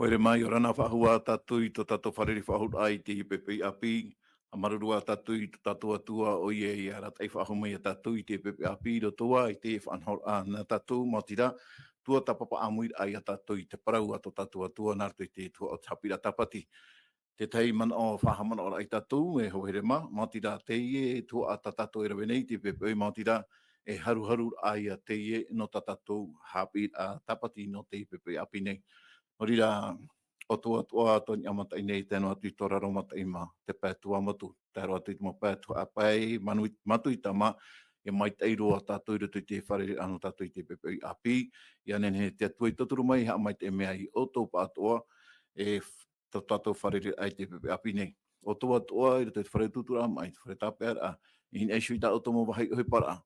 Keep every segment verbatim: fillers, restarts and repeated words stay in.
Haere mai, ʻia ora na faʻahou tātou i tō tātou fārerei-faʻahou-raʻa i teie poʻipoʻi ʻāpī. ʻA māuruuru ā tātou i tō tātou Atua, ʻoia i arataʻi faʻahou mai ia tātou i teie poʻipoʻi ʻāpī, i roto ā i te faʻanahoraʻa nā tātou, maoti rā, tuatāpapa ʻāmuiraʻa ia tātou i te parau a tō tātou Atua, nā roto i te tuhaʻa o te haʻapiʻiraʻa Tāpati. Te tahi manaʻo, faʻahaʻamanaʻoraʻa ia tātou, e hoa here mā, maoti rā teie tuhaʻa tā tātou e rave nei, te poʻipoʻi, maoti rā, e haruharuraʻa ia teie nō tā tātou haʻapiʻiraʻa Tāpati nō teie poʻipoʻi ʻāpī nei. Nō reira, ʻo tō ʻAtua, ʻo tō niʻa mataʻi nei, tae noa atu i tō raro mataʻi mā, te pae Tuamotu, tae roa atu i te mau pae Tuhaʻa Pae, Manu-, Matuita mā, ʻia maitaʻi roa tātou i roto i te fārereiraʻa nō tātou i teie poʻipoʻi ʻāpī. ʻIa nehenehe te Atua i tauturu mai, haʻamaitaʻi mai ia ʻoutou pāʻatoʻa, e f-, tō tātou fārereiraʻa i teie poʻipoʻi ʻāpī nei. ʻO tō ʻAtua, i roto i te fare utuuturaʻa maʻi, te fare tāpeʻaraʻa, i niʻa iho i tā ʻoutou mau vāhi ʻohiparaʻa.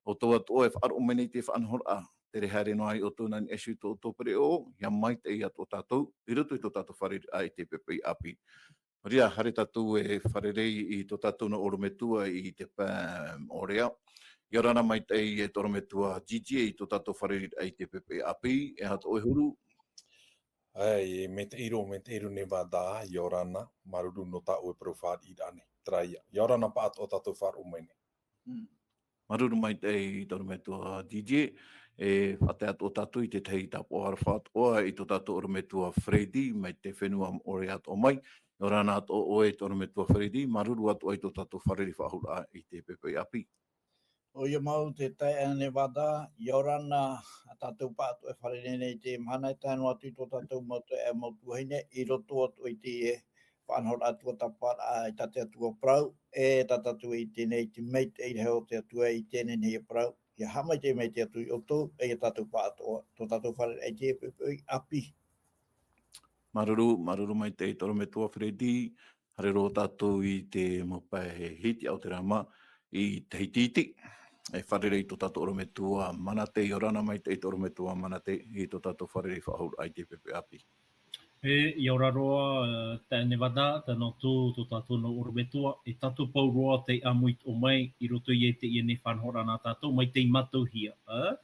ʻO tō ʻAtua e faʻaroʻo mai nei te faʻanahoraʻa, tere haere noa ai ʻoutou nā niʻa iho i tō ʻoutou pereʻoʻo, ʻia maitaʻi atoʻa tātou, i roto i tō tātou fārereiraʻa i teie poʻipoʻi ʻāpī. Nō reira, haere tātou e fārerei i tō tātou nā ʻorometua i te pae Moʻorea. ʻIa ora na maitaʻi e tō ʻorometua Didier i tō tātou fārereiraʻa i teie poʻipoʻi ʻāpī, e aha tō ʻoe huru? ʻAe, e maitaʻi roa, maitaʻi roa Nevada, ʻia ora na, māuruuru nō tā ʻoe parau fāriʻiraʻa nei. Terā ia, ʻia ora na pāʻatoʻa tātou faʻaroʻo mai nei. Mm. Māuruuru maitaʻi i tō ʻorometua Didier, e faʻatae atoʻa tātou i te tahi tāpaʻo aroha atoʻa i tō tātou ʻorometua Freddy, mai te fenua Moʻorea atoʻa mai. ʻIa ora na atoʻa ʻoe tō ʻorometua Freddy, māuruuru atoʻa i tō tātou fārerei-faʻahou-raʻa i teie poʻipoʻi ʻāpī. ʻOia mau te taeaʻe Nevada, ʻia ora na tātou pāʻatoʻa e fārerei nei i teie mahana, e tae noa atu i tō tātou mau taeaʻe mau tuahine, i roto atoʻa i teie faʻanahoraʻa tuatāpaparaʻa i tā te Atua parau, e tā tātou e ʻite nei te maitaʻi rahi o te Atua i teie nei parau, ʻia haʻamaitaʻi mai te Atua ia ʻoutou, e ia tātou pāʻatoʻa, tō tātou fārereiraʻa i teie poʻipoʻi ʻāpī. Māuruuru, māuruuru maitaʻi tō ʻorometua Freddy, haere roa tātou i te mau pae hitiʻa o te rā mā, i Tahiti iti, e fārerei i tō tātou ʻorometua Manate, ʻia ora na maitaʻi tō ʻorometua Manate, i tō tātou fārerei-faʻahou-raʻa i teie poʻipoʻi ʻāpī. E, ʻia ora roa, e, taeaʻe Nevada, tae noa atu tō tātou nā ʻorometua, e tātou pauroa tei ʻāmui atoʻa mai, i roto i teie nei faʻanahoraʻa nā tātou, mai tei mātauhia, e?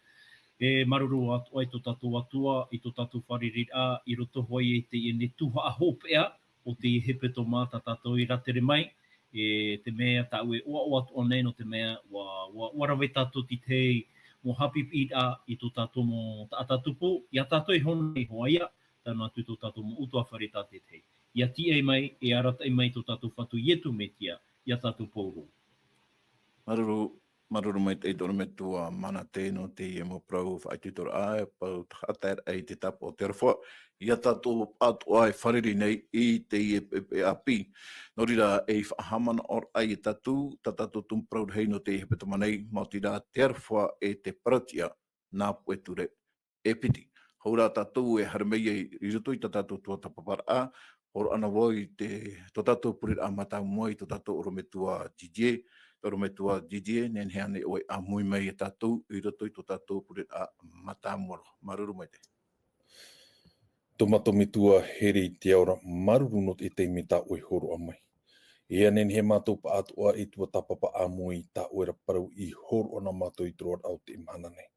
E māuruuru atoʻa i tō tātou Atua, i tō tātou fārereiraʻa, i roto hoʻi i teie nei tuhaʻa hopeʻa, o te hepetoma tā tātou i rātere mai, e te mea tāʻu e ʻoaʻoa atoʻa nei nō te mea ʻua, ʻua, ʻua rave tātou i te mau haʻapiʻiraʻa i tō tātou mau taʻata tupu, ia tātou e hōroʻa iho ā ia, tae noa atu tō tātou mau ʻutuāfare tātaʻitahi. ʻIa tīaʻi mai, e arataʻi mai tō tātou Fatu Ietu Metia, ia tātou pauroa. Māuruuru, māuruuru maitaʻi tō ʻorometua Manate nō teie mau parau faʻaitoitoraʻa, e parau taʻata i te tāpaʻo o te aroha, ia tātou atoʻa e fārerei nei i teie poʻipoʻi ʻāpī. Nō reira, e faʻahaʻamanaʻoraʻa ia tātou, tā tātou tumu parau rahi nō teie hepetoma nei, maoti rā te aroha e te parau-tiʻa, nā Puʻe Ture e piti. Hou rā tātou e haere mai ai i roto i tā tātou tuatāpaparaʻa, hōroʻa na vau i te, tō tātou pureraʻa mātāmua i tō tātou ʻorometua Didier, tō ʻorometua Didier, nehenehe ānei ʻoe e ʻāmui mai ia tātou i roto i tō tātou pureraʻa mātāmua. Māuruuru maitaʻi. Tō mātou Metua here i te ao ra, māuruuru nō te taime tā ʻoe i hōroʻa mai. E nehenehe mātou pāʻatoʻa e tuatāpapa ʻāmui i tā ʻoe ra parau i hōroʻa nā mātou i te roaraʻa o teie mahana nei.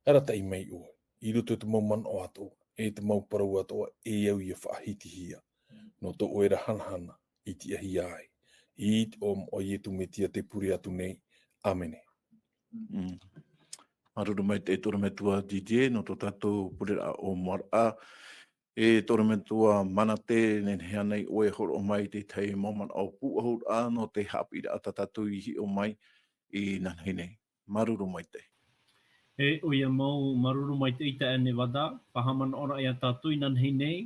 Arataʻi mai ʻoe, i roto i te mau manaʻo atoʻa, e te mau parau atoʻa, e au ʻia faʻahitihia. Nō tō ʻoe ra hanahana, i tiʻahia ai. I te iʻoa o Ietu Metia te pure atu nei. ʻĀmene. Mm. Māuruuru maitaʻi tō ʻorometua Didier, nō tō tātou pureraʻa ʻōmuaraʻa. E tō ʻorometua Manate, nehenehe ānei ʻoe e hōroʻa mai i te tahi mau manaʻo pūʻohuraʻa nō te haʻapiʻiraʻa tā tātou i hiʻo mai inanahi nei. Māuruuru maitaʻi. E, ʻoia mau, māuruuru maitaʻi taeaʻe Nevada, faʻahaʻamanaʻoraʻa ia tātou inanahi nei,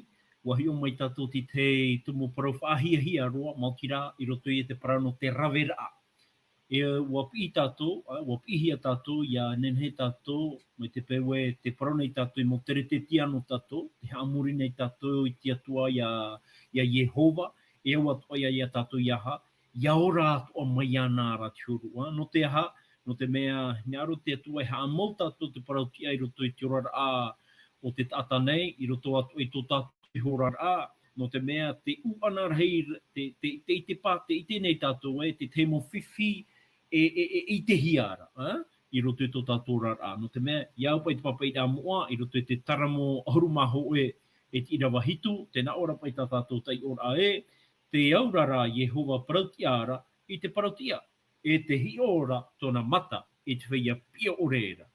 ʻua hiʻo mai tātou i te tumu parau faʻahiahia roa, maoti rā, i roto i te parau nō te raveraʻa. E, ʻua piʻi tātou, ā, ʻua piʻihia tātou, ʻia nehenehe tātou, mai te peu ē, tē parau nei tātou i mau teretetiano tātou, tē haʻamori nei tātou i te Atua ia, ia Iehova, e au atoʻa ia, ia tātou ia aha, ʻia ora atoʻa mai iāna ra te hōroʻa, nō te aha, nō te mea, hinaʻaro te Atua e haʻamau tātou te parau-tiʻa i roto i te oraraʻa o te taʻata nei, i roto atoʻa i tō tātou oraraʻa, nō te mea, te ʻuʻana rahi, te, te, te ʻite pā, tē ʻite nei tātou ē, te tahi mau fifi e, e, e, e ʻitehia ra, ā, i roto i tō tātou oraraʻa. Nō te mea, ʻia au paʻi te pāpaʻiraʻa moʻa, i roto i te Taramo ʻahuru mā hōʻē, E te ʻīrava hitu, tē nā ʻō ra paʻi tā tātou taiʻoraʻa ē, tē aura ra Iehova parauʻtiʻa ra i te parauʻtiʻa, e tē hiʻo ra tōna mata i te feiā piʻi ʻore ra.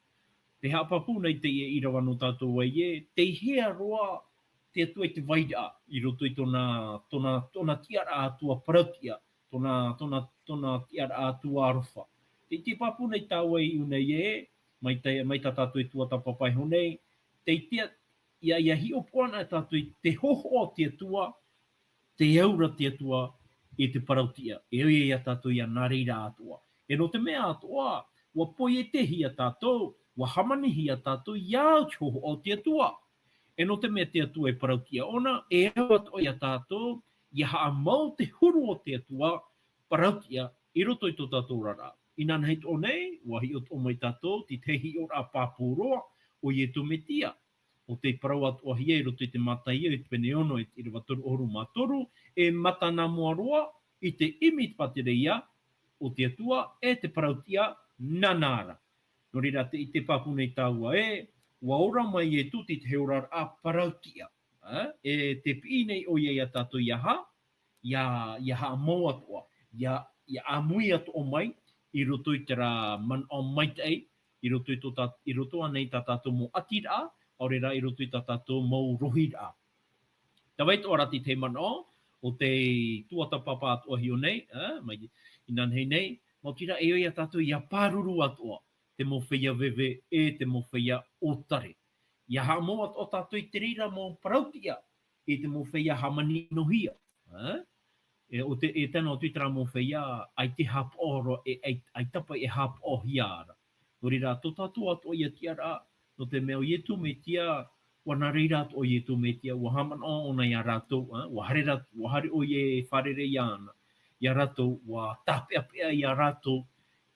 Tē haʻapāpū nei teie ʻīrava nō tātou ē, tei hea roa te Atua i te vairaʻa i roto i tōna, tōna, tōna tiʻaraʻa Atua parauʻtiʻa, tōna, tōna, tōna tiʻaraʻa Atua aroha. Tē, tē pāpū nei tāua i ʻō nei ē, mai te, mai tā tātou e tuatāpapa iho nei, tei te, ia, ia hiʻopoʻa ana tātou i te hōhoʻa o te Atua, tē aura te Atua i te parauʻtiʻa. E ʻo ia ia tātou ia nā reira atoʻa. E nō te mea atoʻa, ʻua poietehia tātou, ʻua hāmanihia tātou ia au te hōhoʻa o te Atua. E nō te mea te Atua e parauʻtiʻa ʻōna, e au atoʻa ia tātou, ia haʻamau te huru o te Atua, parauʻtiʻa i roto i tō tātou oraraʻa. Inanahi atoʻa nei, ʻua hiʻo atoʻa mai tātou, te tahi hiʻoraʻa pāpū roa, ʻo Iesu Mesia. ʻO tē parau atoʻahia i roto i te Mataio, i te pene ono, i te ʻīrava toru ʻahuru mā toru, e mata nā mua roa, i te ʻimi i te pātireia o te Atua, e te parauʻtiʻa nāna ra. Nō reira, tē, tē pāpū nei tāua ē, ʻua ora mai Iesu i te tahi oraraʻa parauʻtiʻa. Ā, e tē piʻi nei ʻoia ia tātou ia ha, ia, ia haʻamau atoʻa, ia, ia ʻāmui atoʻa mai, i roto i terā manaʻo maitaʻi, i roto i tō tā, i roto ānei tā tātou mau ʻatiraʻa, ʻaore rā i roto i tā tātou mau rohiraʻa. Tē vai atoʻa ra te tahi manaʻo, ʻo tē tuatāpapa atoʻa iho nei, ā, mai, inanahi nei, maoti rā e ʻo ia tātou ia pāruru atoʻa, te mau feiā veve, e te mau feiā ʻōtare. Ia haʻamau atoʻa tātou i te reira mau parauʻtiʻa, i te mau feiā hāmani ʻino hia. Ā? E, ʻo te, e tano atu i terā mau feiā, ʻaita e haʻapaʻo roa, e, ʻai, ʻaita paʻi e haʻapaʻohia ra. Nō reira, tō tātou atoʻa ia tiʻaraʻa, nō te mea ʻo Iesu Mesia, ʻua nā reira atoʻa ʻo Iesu Mesia, ʻua haʻamanaʻo ʻōna ia rātou, ā? ʻUa haere rā, ʻua haere ʻoia e fārerei iāna, ia rātou, ʻua tāpeʻapeʻa ia rātou,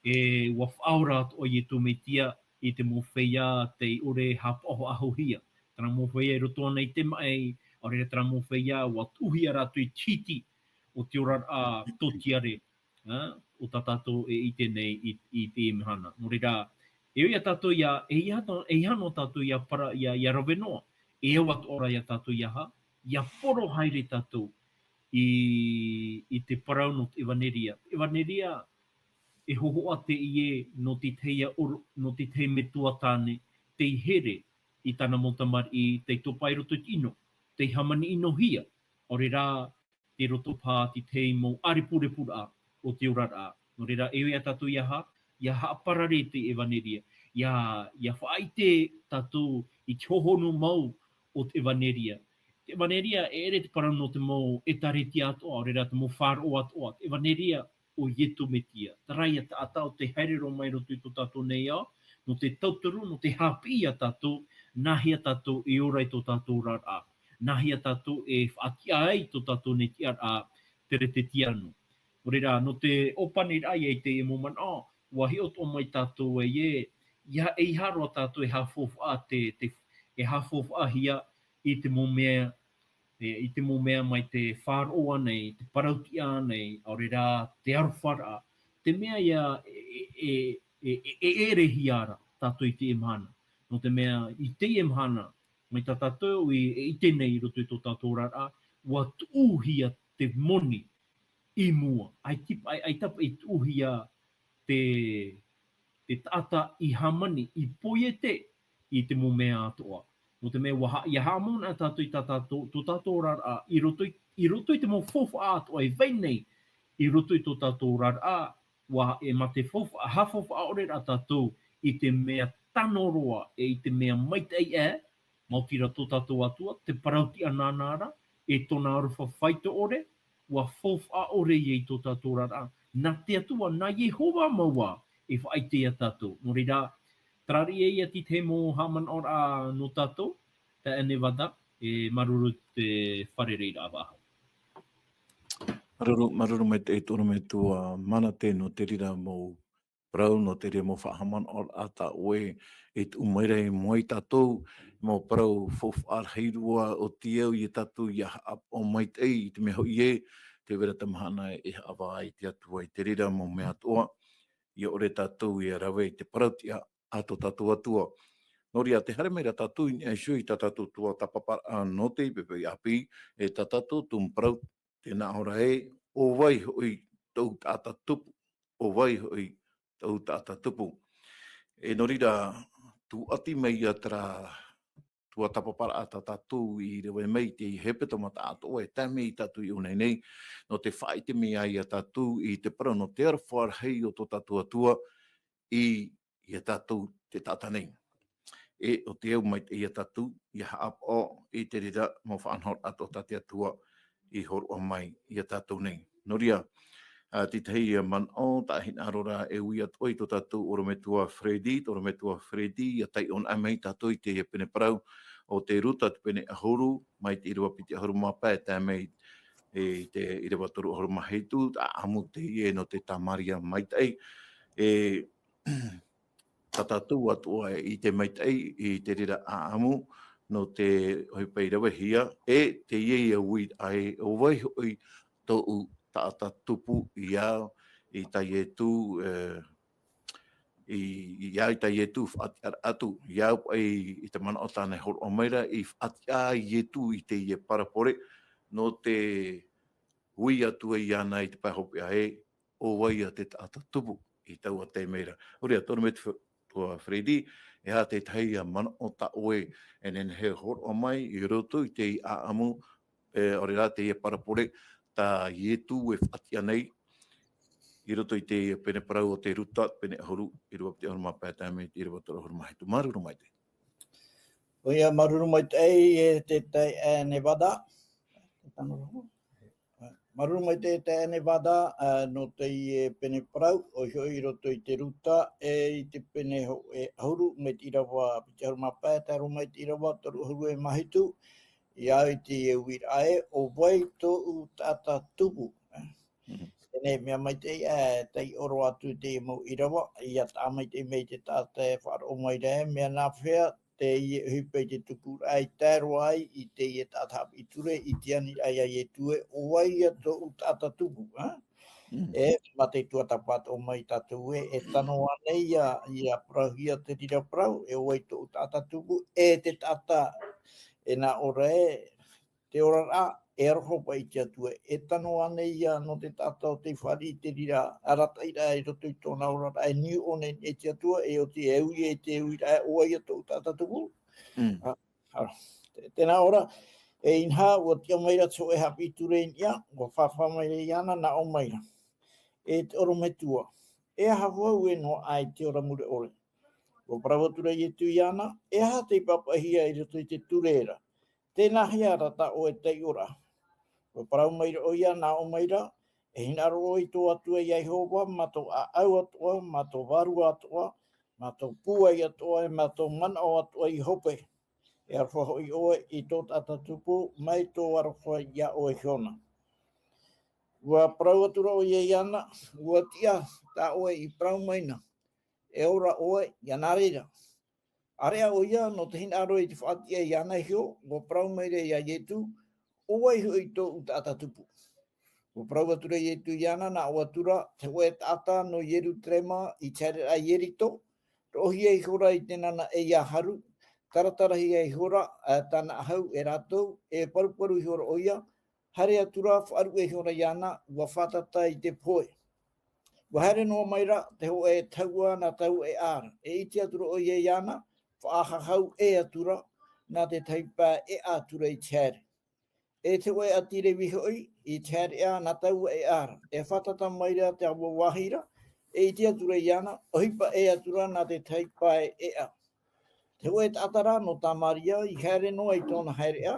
e ʻua faʻaora atoʻa ʻo Iesu Mesia i te mau feiā tei ʻore haʻapaʻo faʻahouhia. Terā mau feiā i roto ānei i te maʻi, ʻaore rā terā mau feiā ʻua tuʻuhia rātou i te hiti o te oraraʻa tōtiare, ā, ʻo tā tātou e ʻite nei i, i teie mahana. Nō reira, e ʻo ia tātou ia, e ʻeiaha, e ʻeiaha noa tātou ia para, ia, ia rave noa, e au atoʻa ra ia tātou ia ha, ia poro haere tātou i, i te parau nō te ʻevaneria. Te ʻevaneria, e hōhoʻa teie nō te tahi ʻoro, nō te tahi metua tāne, tei here i tāna mau tamariʻi, tei topa i roto i te ʻino, tei hāmani ʻinohia, ʻaore rā, tei roto paha i te tahi mau ʻārepurepuraʻa o te oraraʻa. Nō reira, e ʻo ia tātou ia ha, ia haʻaparare i te ʻevaneria, ia, ia faʻaʻite tātou i te hohonu mau o te ʻevaneria. Te ʻevaneria, e ʻere te parau nō te mau ʻētāretia atoʻa, ʻaore rā te mau faʻaroʻo atoʻa, te ʻevaneria ʻo Iesu Mesia. Terā ia taʻata ʻo tē haere roa mai i roto i tō tātou nei ao, nō te tauturu, nō te haʻapiʻi ia tātou, nāhea tātou e ora i tō tātou oraraʻa, nāhea tātou e faʻatiʻa ai tō tātou nei tiʻaraʻa Kerisetiano. Nō reira, nō te ʻōpaniraʻa ia i teie mau manaʻo, ʻua hiʻo atoʻa mai tātou ē, ia ʻeiaha roa tātou e haʻafaufaʻa te, te, e haʻafaufaʻahia i te mau mea, e, i te mau mea mai te faʻaroʻo ānei, te parautiʻa ānei, ʻaore rā te arofaraʻa, te mea ia e, e, e, e, e, e ʻerehia ra tātou i teie mahana. Nō te mea, i teie mahana, mai tā tātou i, e ʻite nei i roto i tō tātou oraraʻa, ʻua tuʻuhia te moni i mua. ʻAita paʻi, ʻai, ʻaita paʻi tuʻuhia te, te taʻata i hāmani, i poiete i te mau mea atoʻa. Nō te mea, ʻua ha-, ʻia haʻamanaʻo tātou i tā tātou, tō tātou oraraʻa, i roto i, i roto i te mau faufaʻa atoʻa e vai nei, i roto i tō tātou oraraʻa, ʻua, e mā te faufaʻa, haʻafaufaʻa ʻore rā tātou i te mea tano roa, e i te mea maitaʻi aʻe, maoti rā tō tātou Atua, te parautiʻa nāna ra, e tōna aroha faito ʻore, ʻua faufaʻa ʻore ia i tō tātou oraraʻa. Nā te Atua, nā Iehova mau ā, e faʻaʻite ia tātou. Nō reira, terā ia te tahi mau haʻamanaʻoraʻa nō tātou, taeaʻe Nevada, e māuruuru te fārereiraʻa faʻahou. Māuruuru, māuruuru maitaʻi te ʻorometua Manate nō te reira mau parau, nō te reira mau faʻahaʻamanaʻoraʻa tā ʻoe e tuʻu mai ra i mua ia tātou, mau parau faufaʻa rahi roa, ʻo tei au ia tātou ʻia haʻapaʻo maitaʻi i te mea hoʻi ē, tē vai ra te mahana e haʻavā ai te Atua i te reira mau mea atoʻa, ʻia ʻore tātou ʻia rave i te parautiʻa a tō tātou Atua. Nō reira, tē haere mai ra tātou i niʻa iho i tā tātou tuatāpaparaʻa nō teie poʻipoʻi ʻāpī, e tā tātou tumu parau, tē nā ʻō ra ē, ʻo vai hoʻi tōʻu taʻata tupu, ʻo vai hoʻi tōʻu taʻata tupu. E nō reira, tūʻati mai ia terā tuatāpaparaʻa tā tātou i rave mai i te hepetoma taʻatoʻa e tae mai ia tātou i ʻō nei nei, nō te faʻaʻite mai ia tātou i te parau nō te aroha rahi o tō tātou Atua i, ia tātou te taʻata nei. E ʻo te au maitaʻi ia tātou, ʻia haʻapaʻo i te reira mau faʻanahoraʻa tō tā te Atua i hōroʻa mai ia tātou nei. Nō reira, ā, te tahi ia manaʻo, tā hinaʻaro ra e ui atoʻa i tō tātou ʻorometua Freddy, tō ʻorometua Freddy, ʻia taiʻo anaʻe mai tātou i teie pene parau o te Ruta te pene ʻahuru, mai te ʻīrava piti ʻahuru mā pae, e tae mai i te ʻīrava toru ʻahuru mā hitu, ʻāʻamu teie nō te Samaria maitaʻi. E, tā tātou atoʻa e ʻite maitaʻi i te reira ʻāʻamu nō te ʻohipa i ravehia, e teie ia uiraʻa ē, ʻo vai hoʻi tōʻu taʻata tupu i au i tā Ietu, e, i, i au i tā Ietu faʻatiʻaraʻa atu, i au paʻi i te manaʻo tāna e hōroʻa mai ra, i faʻatiʻa ai Ietu i teie parabole, nō te ui atu ai iāna i te pae hopeʻa ē, ʻo vai ia te taʻata tupu i taua taime ra. Nō reira, tō ʻorometua Freddy, e aha te tahi ia manaʻo tā ʻoe e nehenehe e hōroʻa mai i roto i te ʻāʻamu, e, ʻaore rā teie parabole, tā Ietu e faʻatiʻa nei, i roto i te pene parau o te Ruta, pene ʻahuru, ʻīrava piti ʻahuru mā pae e tae mai i te ʻīrava toru ʻahuru mā hitu. Māuruuru maitaʻi. ʻOia, māuruuru maitaʻi e te taeaʻe Nevada. Māuruuru maitaʻi e te taeaʻe Nevada, ā, nō teie pene parau, ʻoia hoʻi i roto i te Ruta, e i te pene hōʻē ʻahuru, mai te ʻīrava piti ʻahuru mā pae, tae roa mai te ʻīrava toru ʻahuru e mā hitu, i au i teie uiraʻa ē, ʻo vai tōʻu taʻata tupu. Mhm. Teie nei mea maitaʻi, ā, taiʻo roa atu i teie mau ʻīrava, ʻia taʻa maitaʻi mai te taʻata e faʻaroʻo mai ra ē, mea nāfea teie ʻohipa i te tupuraʻa i tae roa ai i teie taʻata haʻapiʻi ture, i te aniraʻa ia Ietu ē, ʻo vai ia tōʻu taʻata tupu, ā? Mhm. E, mā te tuatāpapa atoʻa mai tātou ē, e tano ānei ia, ʻia parauhia te reira parau, e ʻo vai tōʻu taʻata tupu, e te taʻata, e nā ʻō ra ē, te oraraʻa, e aroha paʻi i te Atua, e tano ānei ia nō te taʻata ʻo tei fāriʻi i te reira arataʻiraʻa i roto i tōna oraraʻa, e niu ʻō nei i te Atua, e ʻoti e ui, e te uiraʻa, ʻo vai ia tōʻu taʻata tupu? Mm. Ā, ā, te-, tē nā ʻō ra, e inaha, ʻua tiʻa mai ra te hōʻē haʻapiʻi ture i niʻa, ʻua fāfā mai ra iāna, nā ʻō mai ra. E te ʻorometua, e aha vau e noaʻa i te ora mure ʻore? ʻUa parau atu ra Ietu iāna, e aha tei pāpaʻihia i roto i te ture ra? Tēnā hea ra tā ʻoe taiʻoraʻa? ʻUa parau mai ra ʻoia, nā ʻō mai ra, e hinaʻaro ʻoe i tō Atua ia Iehova, mā tō ʻāʻau atoʻa, mā tō vārua atoʻa, mā tō pūai atoʻa, e mā tō manaʻo atoʻa i hope. E aroha hoʻi ʻoe i tō taʻata tupu, mai tō aroha ia ʻoe iho na. ʻUa parau atu ra ʻoia iāna, ʻua tiʻa tā ʻoe i parau mai na, e ora ʻoe, ʻia nā reira. ʻĀreʻa ʻoia, nō te hinaʻaro i te faʻatiʻa iāna iho, ʻua parau mai ra ia Ietu, ʻo vai hoʻi tōʻu taʻata tupu? ʻUa parau atu ra Ietu iāna, nā ʻō atu ra, te hōʻē taʻata nō Ierutarema i te haereraʻa i Ieriko, roʻohia ihora i te nana ʻeiā haru, taratarahia ihora, ā, tāna ʻahu e rātou, e paruparu ihora ʻoia, haere atu ra, faʻaruʻe ihora iāna, ʻua fātata i te pohe. ʻUa haere noa mai ra te hōʻē tahua nā taua ʻēʻa ra. E ʻite atu ra ʻoia iāna, faʻahahau ʻē atu ra, nā te tahi pae ʻēʻa atu ra i te haere. E te hōʻē ʻāti Levi hoʻi, i te haereʻa nā taua ʻēʻa ra. E fātata mai ra te ava vāhi ra, e ʻite atu ra iāna, ʻohipa ʻē atu ra nā te tahi pae ʻēʻa. Te hōʻē taʻata ra nō Samaria, i haere noa i tōna haereʻa,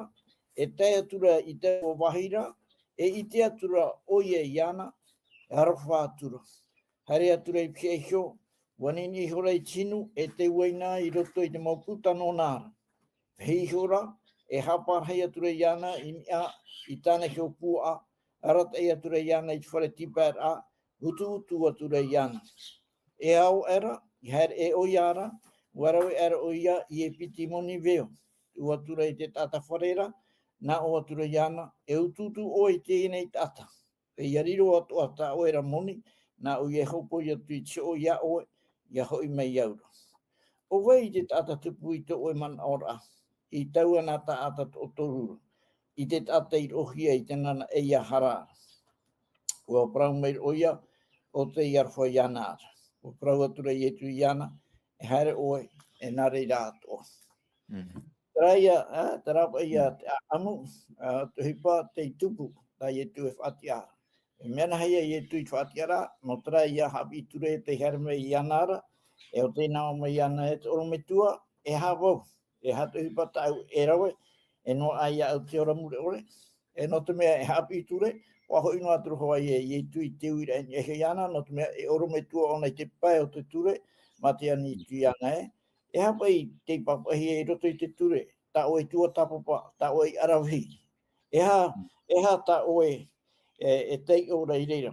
e tae atu ra i taua vāhi ra, e ʻite atu ra ʻoia iāna, e aroha atu ra. Haere atu ra i pihaʻi iho, ʻua niniʻi ihora i te hinu, e te uaina i roto i te mau puta nōna ra. Vehi ihora, e haʻapārahi atu ra iāna i niʻa i tāna iho puaʻa, arataʻi atu ra iāna i te fare tīpaeraʻa, utuutu atu ra iāna. E ao aʻera, i haere, e ʻoia ra, ʻua rave aʻera ʻoia i Epiti-moniveo. Tuʻu atu ra i te taʻata fare ra, nā ʻō atu ra iāna, e utuutu ʻoe i teie nei taʻata. Tē ia riro atoʻa tā ʻoe ra moni, nā ʻu ia e hōpoi atu i te hoʻo ia ʻoe, ʻia hoʻi mai au ra. ʻo vai te taʻata tupu i tō ʻoe manaʻoraʻa, i taua nā taʻata toʻotoru, i te taʻata i roʻohia i te nana e ia hara. ʻUa parau mai roʻo ia, ʻo tei aroha iāna ra. ʻUa parau atu ra Ietu iāna, e haere ʻoe, e nā reira atoʻa. Terā ia, ā, terā paʻi ia te ʻaʻamu, ā, te ʻohipa tei tupu, tā Ietu e faʻatiʻa ra. E mea nā hea Ietu i te faʻatiʻaraʻa, nō terā ia haʻapiʻi ture tei haere mai iāna ra, e ʻo tei nā ʻō mai iāna e te ʻorometua, e aha vau, e aha te ʻohipa tāʻu e rave, e noaʻa iāʻu te ora mure ʻore, e nō te mea e haʻapiʻi ture, ʻua hoʻi noa atu ra hoʻi e Ietu i te uiraʻa i niʻa iho iāna, nō te mea e ʻorometua ʻōna i te pae o te ture, mā te ani atu iāna ē, e aha paʻi tei pāpaʻihia i roto i te ture, tā ʻoe tuatāpapa, tā ʻoe i ʻaravihi. E aha, e aha tā ʻoe e, e taiʻo ra i reira.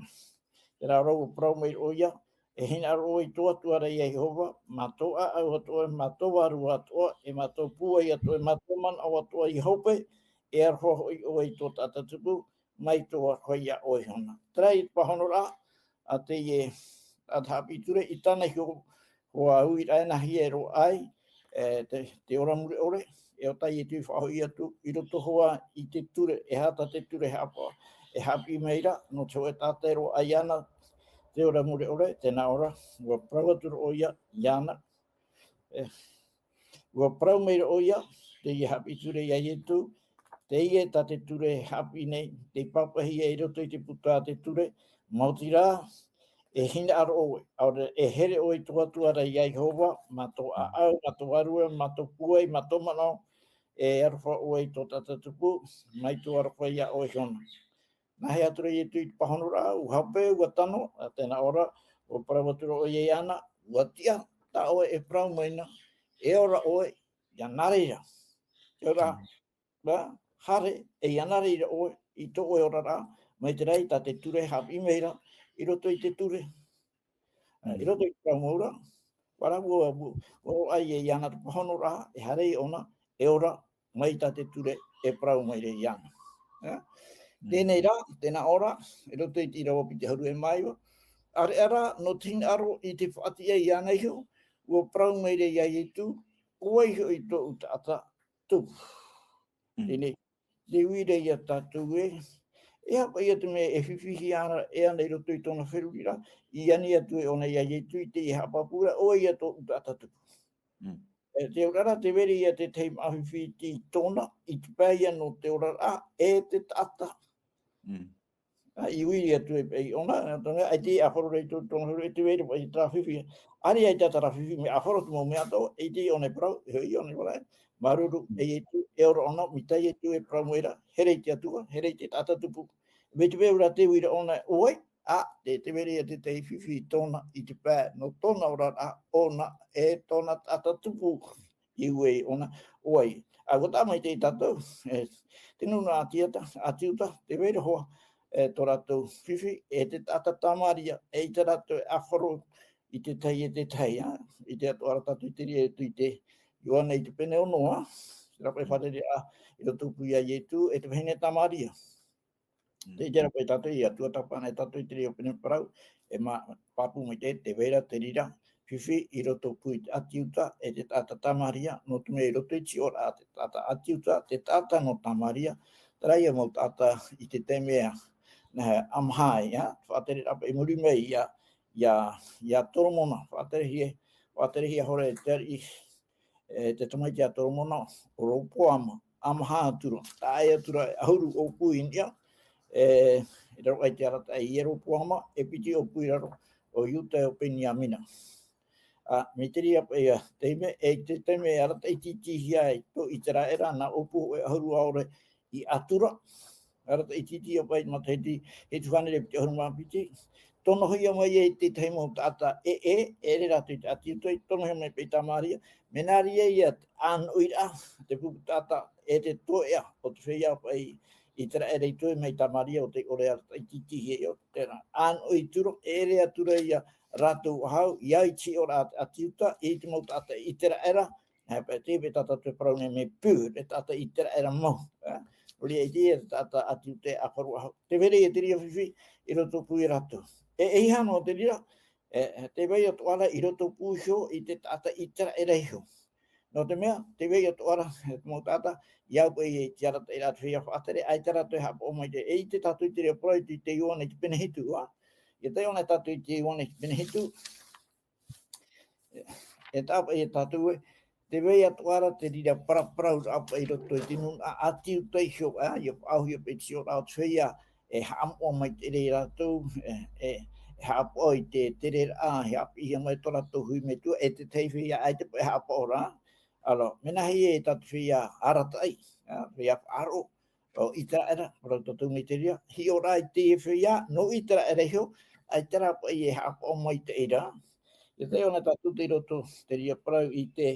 Terā rā ʻua parau mai roʻo ia, e hinaʻaro ʻoe i tō Atua ra ia Iehova, mā tō ʻāʻau atoʻa, mā tō vārua atoʻa, e mā tō pūai atoʻa, e mā tō manaʻo atoʻa i hope, e aroha hoʻi ʻoe i tō taʻata tupu, mai tō aroha iā ʻoe iho na. Terā ia te pāhonoraʻa, a teie, a te haʻapiʻi ture, i tāna iho, ʻua uiraʻa nā hea e roaʻa ai, e, te, te ora mure ʻore, e ʻo tā Ietu i faʻahoʻi atu, i roto hoʻi i te ture, e aha tā te ture e haʻapa-, e haʻapiʻi mai ra, nō te hōʻē taʻata e roaʻa iāna, te ora mure ʻore, tē nā ʻō ra, ʻua parau atu roʻo ia, iāna, e, ʻua parau mai roʻo ia, teie haʻapiʻi ture iā Ietu, teie tā te ture e haʻapiʻi nei, tei pāpaʻihia i roto i te puta a te ture, maoti rā, e hinaʻaro ʻoe, ʻaore, e here ʻoe i tō Atua ra iā Iehova, mā tō ʻāʻau, mā tō vārua, mā tō pūai, mā tō manaʻo, e aroha ʻoe i tō taʻata tupu, mai tō aroha iā ʻoe iho na. Nā hea atu ra Ietu i te pāhonoraʻa, ʻua hope, ʻua tano, a tē nā ʻō ra, ʻua parau atu roʻo ia iāna, ʻua tiʻa, tā ʻoe e parau mai na, e ora ʻoe, ia nā reira. Te ora, rā, haere, e ia nā reira ʻoe, i tō ʻoe oraraʻa, mai te reira tā te ture e haʻapiʻi mai ra, i roto i te ture. Ā, i roto i te parau mau ra, ʻua rā, ʻua, ʻua, ʻua roaʻa ia iāna te pāhonoraʻa, e haere ʻōna, e ora, mai tā te ture, e parau mai ra iāna. Ā? Teie rā, tē nā ʻō ra, i roto i te ʻīrava piti ʻahuru e mā iva, ʻāreʻa rā, nō te hinaʻaro i te faʻatiʻa iāna iho, ʻua parau mai ra iā Ietu, ʻo vai hoʻi tōʻu taʻata tupu. Teie, te uira ia tātou ē, e aha paʻi ia te mea e fifi hia ra, e ana i roto i tōna feruriraʻa, i ani atu e ʻōna iā Ietu i teie haʻapāpūraʻa, ʻo vai ia tōʻu taʻata tupu. E, te oraraʻa, tē vai ra ia te tahi māʻa fifi i tōna, i te pae ia nō te oraraʻa, e te taʻata. Ā, i uira atu e, e ʻōna, nō te mea, ʻaita e ʻāfaro ra i tō, tōna feruri, e tē vai ra paʻi terā fifi. ʻAreʻa ʻaita terā fifi, mea ʻāfaro te mau mea atoʻa, ʻaita ʻōna e parau, e hoʻi ʻōna i vara, e māuruuru, e Ietu, e ora ʻōna, mai tā Ietu e parau mai ra, here i te Atua, here i te taʻata tupu. Mai te peu ra tē vai ra ʻōna, ʻo vai, ā, te, tē vai ra ia te tahi fifi i tōna, i te pae, nō tōna oraraʻa, ʻōna, e tōna taʻata tupu. I uē ʻōna, ʻo vai. Ā, ʻua taʻa maitaʻi tātou, e, te nūnaʻa ʻĀtiuta, ʻĀtiuta, tē vai ra hoʻi, e, tō rātou fifi, e te taʻata Tamaria, eʻita rātou e ʻāfaro i te tahi e te tahi, ā, i te atoʻa ra tātou i te reira atu i te Ioane i te pene ono, ā, terā paʻi fārerei, ā, i roto pū iā Ietu, e te vahine Tamaria. Tē ʻite ra paʻi tātou, ʻia tuatāpapa anaʻe tātou i te reira pene parau, e mā, pāpū mai te, tē vai ra te reira fifi i roto pū i te ʻĀtiuta, e te taʻata Tamaria, nō te mea i roto i te hiʻoraʻa a te taʻata ʻĀtiuta, te taʻata nō Tamaria, terā ia mau taʻata i te taime ā, nā, ʻamaha ai, ā, faʻatereraʻa paʻi i muri mai ia, ia, ia Toromona, faʻaterehia, faʻaterehia hora e te ariʻi, e te tamaiti a Toromona, ʻo Rehoboama, ʻamaha atu ra, taʻa ʻē atu ra e ʻahuru ʻōpū i niʻa, e, i raro aʻe i te arataʻi a Ieroboama, e piti ʻōpū i raro, ʻo Iuta ʻe ʻo Beniamina. Ā, mai te reira paʻi ia taime, e te taime e arataʻi tītīhia ai tō ʻĪteraʻera, nā ʻōpū e ʻahuru ʻaore i ʻatura, arataʻi tītī ʻo paʻi matahiti, hitu hānere piti ʻahuru mā piti, tonohia mai ai te tahi mau taʻata ʻē, ʻē, ʻere rātou i te ʻĀtiuta, tonohia mai paʻi Tamaria, mea nā reira ia te ʻānoʻiraʻa, te pupu taʻata, e te toeʻa, o te feiā paʻi ʻĪteraʻera i toe mai Tamaria, ʻo tei ʻore arataʻi tītīhia, ʻo terā, ʻānoʻi atu ra, ʻere atu ra ia rātou ʻahau, i ʻō i te hiʻoraʻa a te ʻĀtiuta, i te mau taʻata ʻĪteraʻera, e, paʻi te, paʻi tātou te parau nei mea pure, e taʻata ʻĪteraʻera mau, ā. Nō reira ʻaita e taʻata ʻĀtiuta e ʻāfaro ʻahau. Tē vai ra ia te reira fifi, i roto pū ia rātou. E, e ʻeiaha noa te reira, E, te vai atoʻa ra i roto pū iho i te taʻata ʻĪteraʻera iho. Nō te mea, te vai atoʻa ra, e, te mau taʻata, i au paʻi i te arataʻi ra te feiā faʻatere, ʻaita rātou e haʻapaʻo mai te, e ʻite tātou i te reira parau i te Ioane i te pene hitu, ā. ʻIa taiʻo anaʻe tātou i te Ioane i te pene hitu. E taʻa paʻi ia tātou ē, te vai atoʻa ra te reira paraparau ra paʻi i roto i te nūnaʻa ʻĀti Iuta iho, ā, ʻia faʻaauhia paʻi i te ʻōroʻa o te feiā, e haʻamoʻa maitaʻi ra ia rātou, e, e, e haʻapaʻo i te tereraʻa, e haʻapiʻihia mai tō rātou hui metua, e te tahi feiā, ʻaita paʻi e haʻapaʻo ra. Alors, mea nāhea tā te feiā arataʻi, ā, feiā faʻaroʻo, o ʻĪteraʻera, parau tātou nei te reira, hiʻo rā i te feiā, nō ʻĪteraʻera iho, ʻaita rā paʻi e haʻapaʻo maitaʻi ra. ʻIa taiʻo anaʻe tātou i roto, te reira parau i te,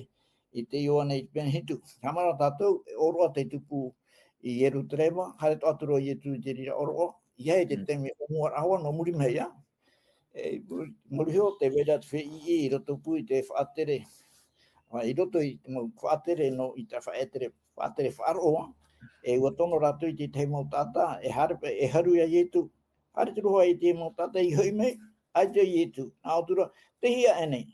i te Ioane i te pene hitu. Haʻamanaʻo tātou, e ʻōroʻa tei tupu i Ierutarema, haere atoʻa atu ra Ietu i te reira ʻōroʻa, ʻeiaha te taime ʻōmuaraʻa hoʻi, nō muri mai ā. E, muri, muri iho, te vai ra te feiā i roto pū i te faʻatere. Ā, i roto i te mau faʻatere nō, i te faʻatere, faʻatere faʻaroʻo, e ʻua tono rātou i te tahi mau taʻata, e haere paʻi, e haru ia Ietu. Haere atu ra hoʻi te mau taʻata i hoʻi mai, ʻaita Ietu. Nā ʻō atu ra, tei hea ʻoe nei?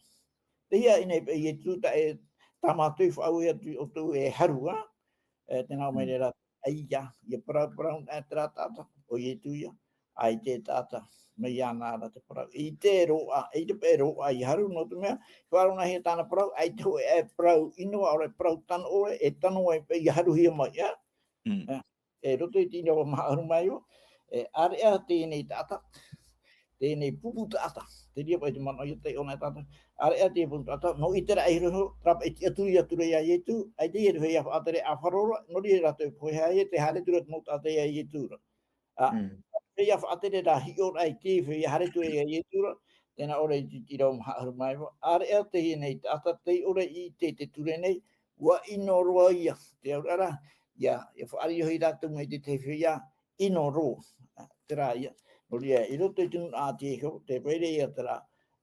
Tei hea ʻoe nei paʻi Ietu, tā e, tā mātou i faʻaue atu iā ʻoutou e haru, ā? E, tē nā ʻō mai ra, ʻeiaha, ʻia parau, parau, e, terā taʻata, ʻo Ietu ia, ʻaita e taʻata, mai iāna ra te parau. ʻEita roa, ʻeita paʻi roa, ʻia haru, nō te mea, faʻaroʻohia tāna parau, ʻaita hōʻē e parau ʻino, ʻaore parau tano ʻore, e tano ai paʻi ʻia haruhia mai, ā? Mm. Ā, e roto i te ʻīrava maha ʻahuru mā iva, e, ʻāreʻa teie nei taʻata, teie nei pupu taʻata, te reira paʻi te manaʻo ʻia taiʻo anaʻe tātou, ʻāreʻa teie pupu taʻata, nō ʻĪteraʻera iho, terā paʻi e tiʻaturi atu ra iā Ietu, ʻaita e feiā faʻatere ʻāfaro ra, nō reira rātou e pohe hia, tē haere atu ra te mau taʻata iā Ietu ra. Ā, feiā faʻatere rā hiʻo ra i te feiā haere atu ra iā Ietu ra, tē nā ʻō ra i te ʻīrava maha ʻahuru mā iva, ʻāreʻa teie nei taʻata tei ʻore i ʻite i te ture nei, ʻua ʻino roa ia, te auraʻa ra, ʻia, ʻia faʻaʻite rātou mai te tahi feiā, ʻino roa, ā, terā ia. Nō reira, i roto i te nūnaʻa ʻĀti Iuta, tē vai ra ia terā,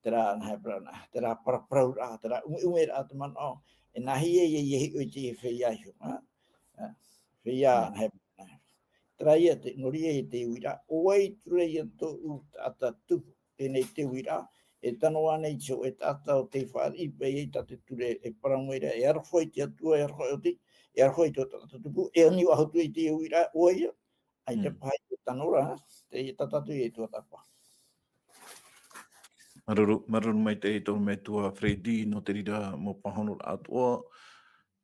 terā, nā hea parau na, terā paraparau ra, terā ʻumeʻume ra te manaʻo, e nāhea ia, ia hiʻo i te feiā iho, ā? Ā, feiā, nā hea parau na. Terā ia te, nō reira ia te uiraʻa, ʻo vai atu ra ia tōʻu taʻata tupu. Teie nei te uiraʻa, e tano ānei te hōʻē taʻata ʻo tei fāriʻi paʻi i tā te ture e parau mai ra, e aroha i te Atua, e aroha i ʻō, e aroha i tō taʻata tupu, e ani atu i te uiraʻa, ʻo vai ïa, ʻaita paha i te tano ra, te, tā tātou e tuatāpapa. Māuruuru, māuruuru maitaʻi tō ʻorometua Freddy, nō te reira mau pāhonoraʻa atoʻa,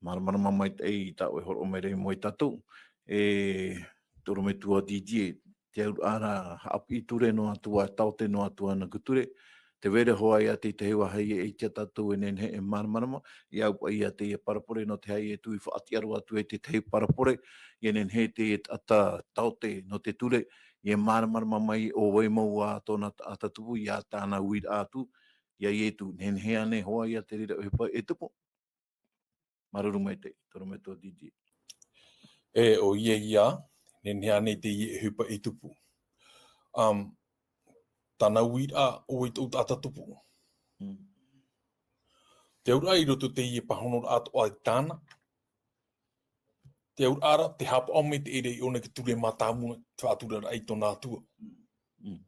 māramarama maitaʻi i tā ʻoe hōroʻa mai ra i mua ia tātou. E, tō ʻorometua Didier, te auraʻa ra, haʻapiʻi ture noa atu ā, taote noa atu ā nā ʻoutou ture. Tē vai ra hoʻi ïa te tahi vāhi e ʻite tātou e nehenehe e māramarama, ʻia au paʻi ïa teie parapore nō te haʻapiʻi atu i faʻatiʻa roa atu e te tahi parapore, ʻia nehenehe teie taʻata taote nō te ture, ʻia māramarama mai ʻo vai mau ā tōna taʻata tupu, ʻia tāna uiraʻa atu, ʻia Ietu, nehenehe ānei hoʻi ïa te reira ʻohipa e tupu. Māuruuru maitaʻi, tō ʻorometua Didier. E, ʻoia ïa, nehenehe ānei teie ʻohipa e tupu. Um, tāna uiraʻa, ʻo vai tōʻu taʻata tupu. Mm. Te auraʻa i roto teie pāhonoraʻa atoʻa i tāna. Te auraʻa ra, te haʻapaʻo mai te ʻēʻa i ʻōna i te ture mātāmua, te faʻaturaraʻa i tōna Atua. Mm.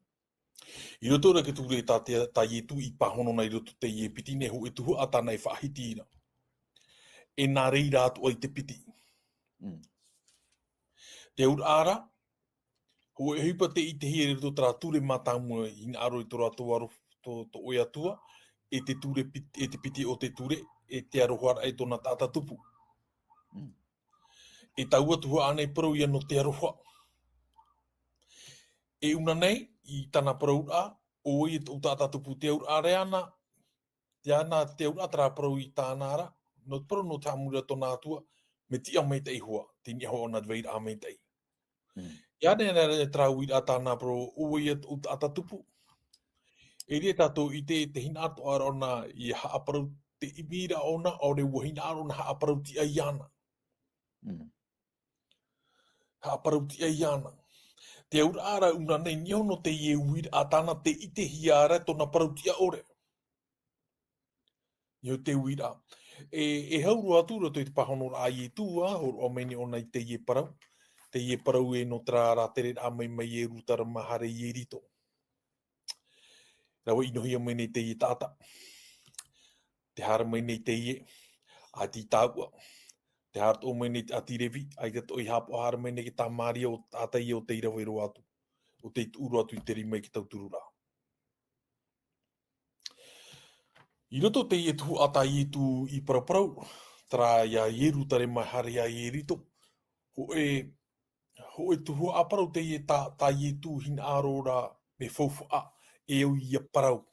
I roto ra i te ture tā te, tā Ietu i pāhono na i roto teie piti nei hōʻē tuhaʻa tāna e faʻahiti ra. E nā reira atoʻa i te piti. Mm. Te auraʻa ra, hōʻē ʻohipa tē ʻitehia i roto terā ture mātāmua i hinaʻaro i tō rātou aro, tō, tō ʻoe Atua, e te ture pit-, e te piti o te ture, e te aroha ra i tōna taʻata tupu. Mm. E taua tuhaʻa ānei parau ïa nō te aroha. E ʻuna nei, i tāna parauraʻa, ʻo vai tōʻu taʻata tupu te auraʻa ra āna, te āna, te auraʻa terā parau i tāna ra, nō te parau nō te haʻamori ra tōna Atua, mea tiʻa maitaʻi hoʻi, te niʻa hoʻi ʻōna te vairaʻa maitaʻi. Mm. ʻIa nehenehe terā uiraʻa tāna parau, ʻo vai tōʻu taʻata tupu. E riro tātou i te, te hinaʻaro atoʻa ra ʻōna, ʻia haʻaparau te ʻimiraʻa ʻōna, ʻaore ʻua hinaʻaro ʻōna haʻaparau tiʻa iāna. Mm. Haʻaparau tiʻa iāna. Te auraʻa ra ʻuna nei, niʻa iho nō teie uiraʻa tāna tē ʻitehia ra tōna parau tiʻa ʻore. Niʻa iho te uiraʻa. E, e hau roa atu roto i te pāhonoraʻa a Ietu ā, hōroʻa mai nei ʻōna i teie parau. Teie parau e nō terā rātereraʻa mai, mai Ierutarema haere i Ieriko. Rave ʻinohia mai nei teie taʻata. Tē haere mai nei teie, ʻaita i tāuʻa. Tē haere atoʻa mai nei te ʻāti Revi, ʻaita atoʻa i haʻapaʻo haere mai nei te Samaria o te taʻata ia ʻo tei rave roa atu, ʻo tei tuʻu roa atu i te rima i te tauturu ra. I roto i teie tuhaʻa tā Ietu i paraparau, terā ia Ierutarema haere ia Ieriko, hōʻē, hōʻē tuhaʻa parau teie tā, tā Ietu hinaʻaro ra mea faufaʻa, e au ia parau.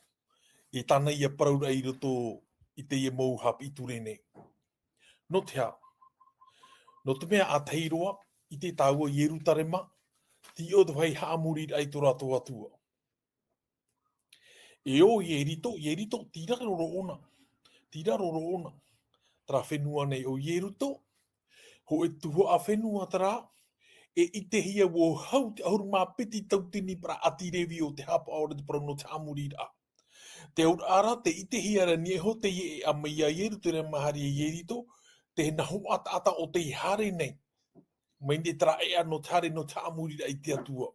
E tāna ia parau ra i roto i teie mau haʻapiʻi ture nei. Nō te aha? Nō te mea ʻātahi roa, ʻite tāua Ierutarema, tei ʻō te vāhi haʻamoriraʻa i tō rātou Atua. E ʻo Ieriko, Ieriko, tei raro roa ʻōna. Tei raro roa ʻōna. Terā fenua nei ʻo Ieriko, hōʻē tuhaʻa fenua terā, e ʻitehia ʻo hau te ʻahuru mā piti tauatini parau ʻāti Revi ʻo tē haʻapaʻo ra te parau nō te haʻamoriraʻa. Te auraʻa ra, tē ʻitehia ra i niʻa iho teie ʻēʻa mai ia Ierutarema haere ia Ieriko, te nā hōʻē taʻata ʻo tei haere nei. Mai nei terā ʻēʻa nō te haere, nō te haʻamoriraʻa i te Atua.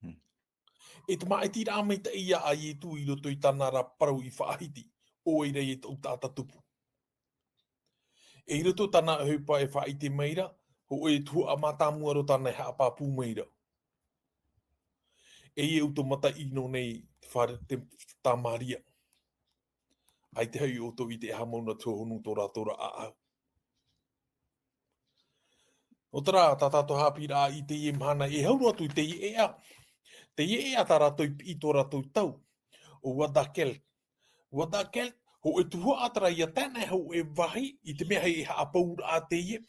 Hmm. E te māʻitiraʻa maitaʻi ia a Ietu i roto i tāna ra parau i faʻahiti, ʻoia rā e tō taʻata tupu. E i roto tāna ʻohipa e faʻaʻite mai ra, hōʻē tuhaʻa mātāmua roa tāna e haʻapāpū mai ra. E ia ʻoutou mataʻi noa nei te fare, te Samaria. ʻAita hoʻi ʻoutou i ʻite e aha mau na te hōhonu tō rātou ra ʻāʻau. Nō terā, tā tātou haʻapiʻiraʻa i teie mahana, e hau roa atu i teie ʻēʻa. Teie ʻēʻa tā rātou i piʻi tō rātou tau. ʻO Wadakel. Wadakel, hōʻē tuhaʻa terā ia tae noa hōʻē vāhi, i te mea e haʻapauraʻa teie.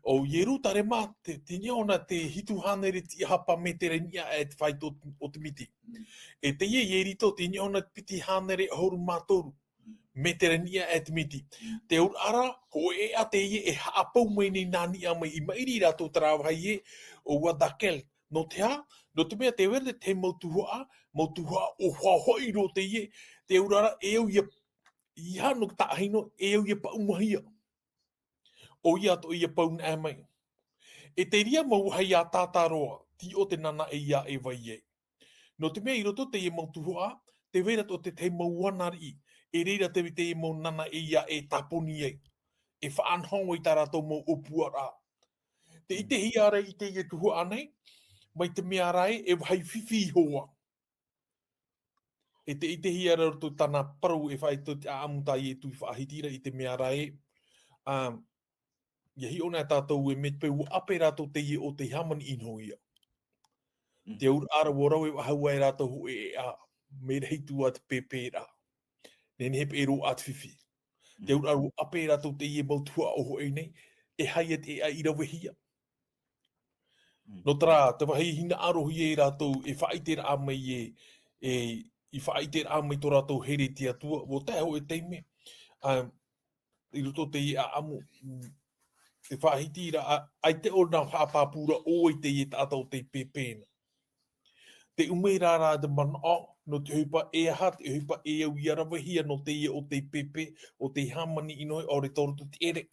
ʻO Ierutarema, te, tei niʻa ʻōna te hitu hānere tiʻahapa mētere niʻa e te fāito o te miti. E teie Ieriko, tei niʻa ʻōna te piti hānere ʻahuru mā toru mētere niʻa e te miti. Te auraʻa ra, hōʻē ʻēʻa teie e haʻapau mai nei nā niʻa mai i maʻiri rātou terā vāhi ē, ʻo Wadakel. Nō te aha? Nō te mea tē vai ra te mau tuhaʻa, mau tuhaʻa ʻohipa hoʻi roa teie, te auraʻa ra, e au ia, ia nō te taʻahine, e au ia paʻumahia. ʻOia atoʻa ia pau noa mai. E te reira mau vāhi ʻātātā roa, tei ʻō te nanaʻi ia e vai ai. Nō te mea i roto teie mau tuhaʻa, tē vai ra atoʻa te tahi mau ana riʻi, e reira te, teie mau nanaʻi ia e tāponi ai. E faʻanaho ai tā rātou mau ʻōpuaraʻa. Tē ʻitehia ra i teie tuhaʻa nei, mai te mea ra ē, e vāhi fifi iho ā. E tē ʻitehia ra roto tāna parau e faʻaitoito te ʻāʻamu tā Ietu i faʻahiti ra i te mea ra ē, ā, ia hiʻo na tātou e mea te peu ʻua ʻape rātou teie ʻo tei hāmani ʻino ia. Mm. Te auraʻa ra ʻua rave faʻahou ai rātou hōʻē ʻēʻa, mea rahi atu ā te pēpēraʻa. Nehenehe e roaʻa te fifi. Te auraʻa ra ʻua ʻape rātou teie mau tuhaʻa ʻo hoʻi nei, e aha ia te ʻēʻa i ravehia. Mm. Nō terā, te vāhi hinaʻarohia e rātou, e faʻaʻiteraʻa mai e, e, i faʻaʻiteraʻa mai tō rātou here i te Atua, ʻua tae hōʻē taime, ā, i roto teie ʻāʻamu, mm, e faʻahiti ra, ā, ʻaita ʻōna haʻapāpū ra ʻoia i teie taʻata ʻo tei pēpē na. Te ʻumeraʻa ra te manaʻo, nō te ʻohipa e aha, te ʻohipa e au ia ravehia nō teie ʻo tei pēpē, ʻo tei hāmani ʻino ai, ʻaore tō rātou te ʻere.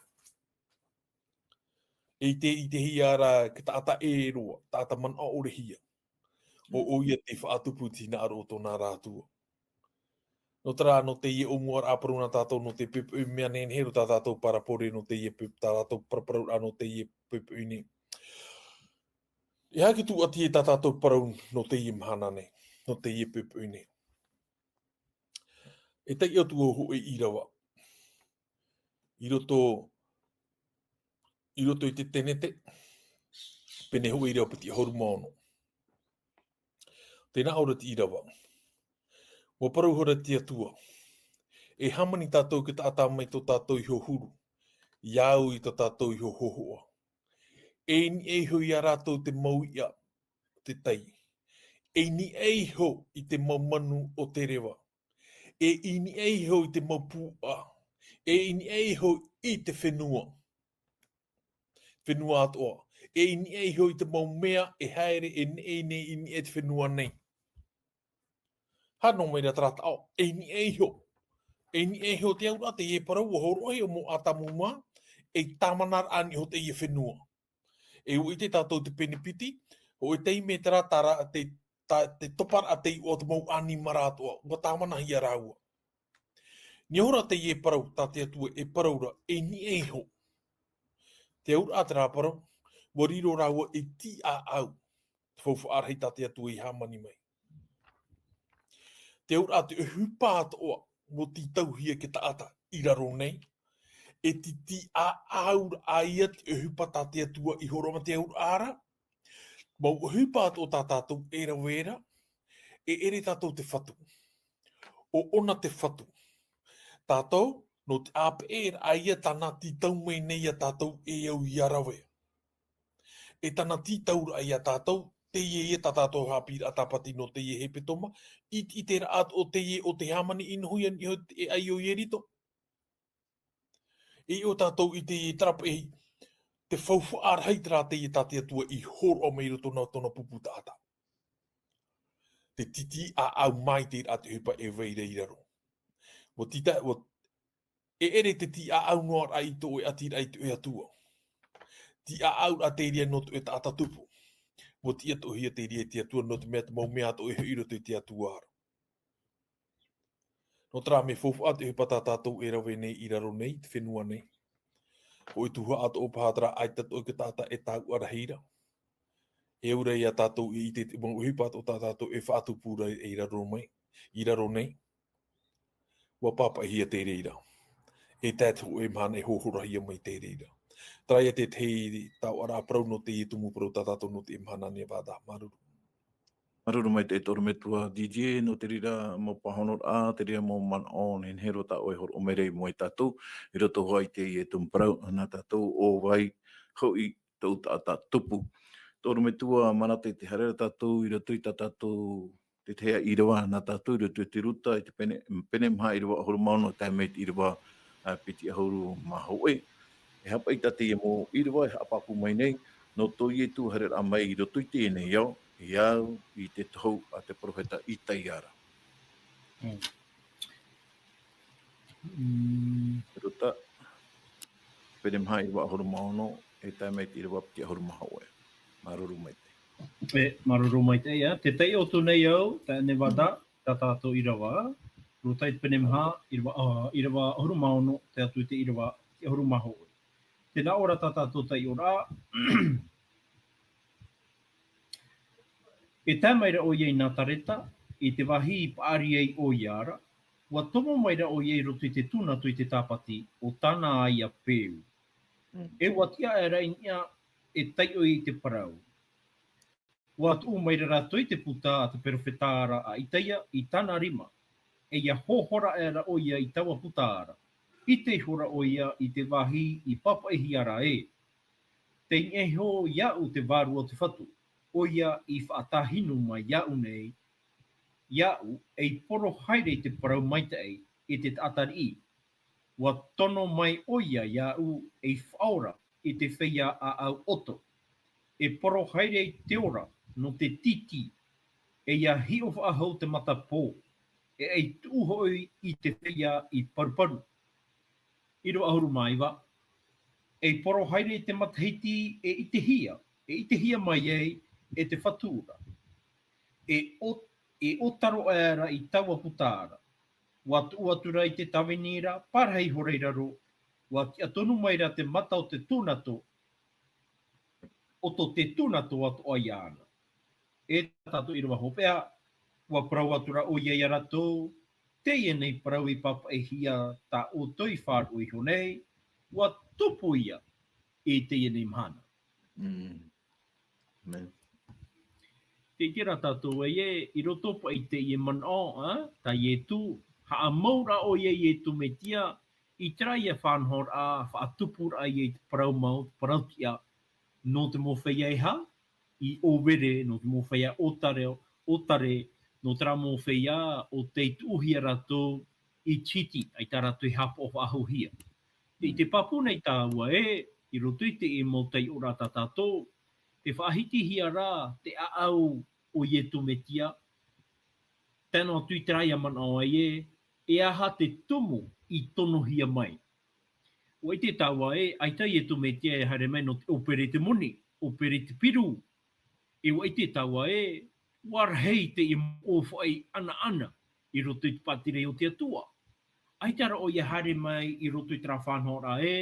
E ʻite, ʻitehia ra te taʻata ʻē roa, taʻata manaʻo ʻorehia. ʻO, ʻoia tei faʻatupu i te hinaʻaro o tōna ra Atua. Nō terā, nō teie ʻōmuaraʻa parau na tātou nō te pepeʻi, mea nehenehe roa tā tātou parapore nō teie pe-, tā tātou paraparau nō teie pepeʻi nei. E aha te tūʻati e tā tātou parau nō teie mahana nei, nō teie pepeʻi nei. E taiʻo atu ā hōʻē ʻīrava. I roto, i roto i te Tenete, pene hōʻē ʻīrava piti ʻahuru mā ono. Tē nā ʻō ra te ʻīrava. ʻUa parau ihora te Atua. E hāmani tātou i te taʻata mai tō tātou iho huru, ia au i tō tātou iho hōhoʻa. E i niʻa iho ia rātou te mau iʻa o te tai. E i niʻa iho i te mau manu o te reva. E i niʻa iho i te mau pūʻa. E i niʻa iho i te fenua. Fenua atoʻa. E i niʻa iho i te mau mea e haere e neʻi nei i niʻa i te fenua nei. Hano mai ra terā taʻo, e i niʻa iho. E i niʻa iho te auraʻa, teie parau ʻua hōroʻahia mau ʻātamu mā, e tāmana ra ʻānei iho teie fenua. E ʻua ʻite tātou te pene piti, hōʻē taime terā, terā te, tā te toparaʻa te iʻoa o te mau ʻanimara atoʻa, ʻua tāmanahia rāua. Nō reira teie parau, tā te Atua e parau ra, e niʻa iho. Te auraʻa terā parau, ʻua riro rāua ei tīʻāʻau, te faufaʻa rahi tā te Atua i hāmani mai. Te auraʻa te ʻohipa atoʻa, ʻua tītauhia e te taʻata i raro nei. E tītīʻāʻau ra ïa te ʻohipa tā te Atua i hōroʻa mai te auraʻa ra. Mau ʻohipa atoʻa tā tātou e rave ra, e ʻere tātou te fatu. ʻO ʻōna te fatu. Tātou, nō te ʻāpeʻe ra ïa tāna tītau mai nei ia tātou e au ʻia rave. E tāna tītau ra ia tātou, teie ïa tā tātou haʻapiʻiraʻa tāpati nō teie hepetoma, i, i te reira atoʻa teie o te hāmani i noho ia niʻa i te ʻaiʻo o Ieriko. E ʻo tātou i te tarapeʻahi, te faufaʻa rahi terā teie tā te Atua i hōroʻa mai i roto nā tōna pupu taʻata. Te tītīʻāʻau mai te reira te ʻohipa e vai ra i raro. ʻUa tītau, ʻua, e ʻere te tīʻāʻau noa ra i tō ʻoe ʻati ra i tō ʻoe Atua. Tīʻāʻau ra te reira nō tō ʻoe taʻata tupu. ʻUa tīʻatihia te reira e te Atua nō te mea te mau mea atoʻa e hoʻi i roto i te Atua ra. Nō terā mea faufaʻa te ʻohipa tā tātou e rave nei i raro nei, te fenua nei. ʻO e tuhaʻa atoʻa paha terā ʻaita atoʻa e te taʻata e tāuʻa rahi ra. E au ra ia tātou i ʻite te mau ʻohipa atoʻa tā tātou e faʻatupu ra i raro mai, i raro nei. ʻUa pāpaʻihia te reira. E tae te hōʻē mahana e hōhorahia mai te reira. Terā ia te tahi taoʻa ra parau nō teie tumu parau tā tātou nō te mahana nei vāta. Māuruuru. Māuruuru maitaʻi e te ʻorometua D J, nō te reira mau pāhonoraʻa, te reira mau manaʻo, nehenehe roa tā ʻoe e hōroʻa mai ra i mua ia tātou, i roto hoʻi i teie tumu parau, nā tātou ʻo vai hoʻi tōu taʻata tupu. Te ʻorometua, manatu i te haere ra tātou, i roto i tā tātou, te tahi ʻīrava nā tātou, i roto i te Ruta, i te pene, pene maha ʻīrava ʻahuru mā ono, tae mai te ʻīrava, ā, piti ʻahuru mā hōʻē. E haʻapaʻo i tā teie mau ʻīrava e haʻapāpū mai nei, nō tō Ietu haereraʻa mai i roto i teie nei ao, e au i te tohu a te perofeta Itaiara. Mm. Mm. Ruta, pene maha ʻīrava ʻahuru mā ono, e tae mai te ʻīrava piti ʻahuru mā hōʻē. Māuruuru maitaʻi. E, māuruuru maitaʻi, ā. Tē taiʻo atu nei au, taeaʻe Nevada, tā tātou ʻīrava, Ruta i te pene maha, ʻīrava, ā, ʻīrava ʻahuru mā ono, tae atu i te ʻīrava piti ʻahuru mā hōʻē. Tē nā ʻō ra tā tātou taiʻoraʻa, E tae mai ra ʻoia i Nazareta, i te vāhi i paʻari ai ʻoia ra, ʻua tomo mai ra ʻoia i roto i te tūnato i te tāpati, ʻo tāna ïa peu. Mm. E ʻua tiʻa aʻera i niʻa e taiʻo i te parau. ʻUa tuʻu mai ra rātou i te puta a te perofeta ra a Itaia i tāna rima, e ʻia hohora aʻera ʻoia i taua puta ra, ʻite ihora ʻoia i te vāhi i pāpaʻihia ra ē. Tei niʻa iho iāʻu te Vārua o te Fatu, ʻoia i faʻatāhinu mai iāʻu nei, iāʻu, ei poro haere i te parau maitaʻi i te taʻata riʻi. ʻUa tono mai ʻoia iāʻu ei faʻaora i te feiā ʻāʻau ʻoto. E poro haere i te ora nō te tītī, e ʻia hiʻo faʻahou te matapō, e ei tuʻu hoʻi i te feiā i paruparu. ʻĪrava ʻahuru mā iva. Ei poro haere i te matahiti e ʻitehia, e ʻitehia mai ai e te Fatu ra. E ʻō-, e ʻōtaro aʻera i taua puta ra. ʻUa tuʻu atu ra i te tāvini ra, pārahi ihora i raro, ʻua tiʻa tonu mai ra te mata o te tūnato, ʻo tō te tūnato atoʻa iāna. E tā tātou ʻīrava hopeʻa, ʻua parau atu ra ʻoia ia rātou, teie nei parau i pāpaʻihia tā ʻoutou i faʻaroʻo iho nei, ʻua tupu ia i teie nei mahana. Mm. Amen. Tē ʻite ra tātou ē, i roto paʻi i teie manaʻo, ā, tā Ietu, haʻamau ra ʻoia i Ietu Metia, i terā ia faʻanahoraʻa, faʻatupuraʻa ia i te parau mau, te parau tiʻa, nō te mau feiā e hā, i ʻōvere, nō te mau feiā ʻōtare, ʻōtare, nō terā mau feiā, ʻo tei tuʻuhia rātou i te hiti, ʻaita rātou i haʻapaʻo faʻahouhia. Tē ʻite pāpū nei tāua ē, i roto i teie mau taiʻoraʻa tā tātou, tē faʻahitihia ra te ʻāʻau o Ietu Metia, tae noa atu i terā ia manaʻo ē, e aha te tumu i tonohia mai. ʻUa ʻite tāua ē, ʻaita Ietu Metia e haere mai nō te ʻōpere i te moni, ʻōpere i te piru. E ʻua ʻite tāua ē, ʻUa rahi teie mau ʻōfaʻi ʻanaʻana i roto i te pātireia o te Atua. ʻAita rā ʻoe ʻia haere mai i roto i terā faʻanahoraʻa ē,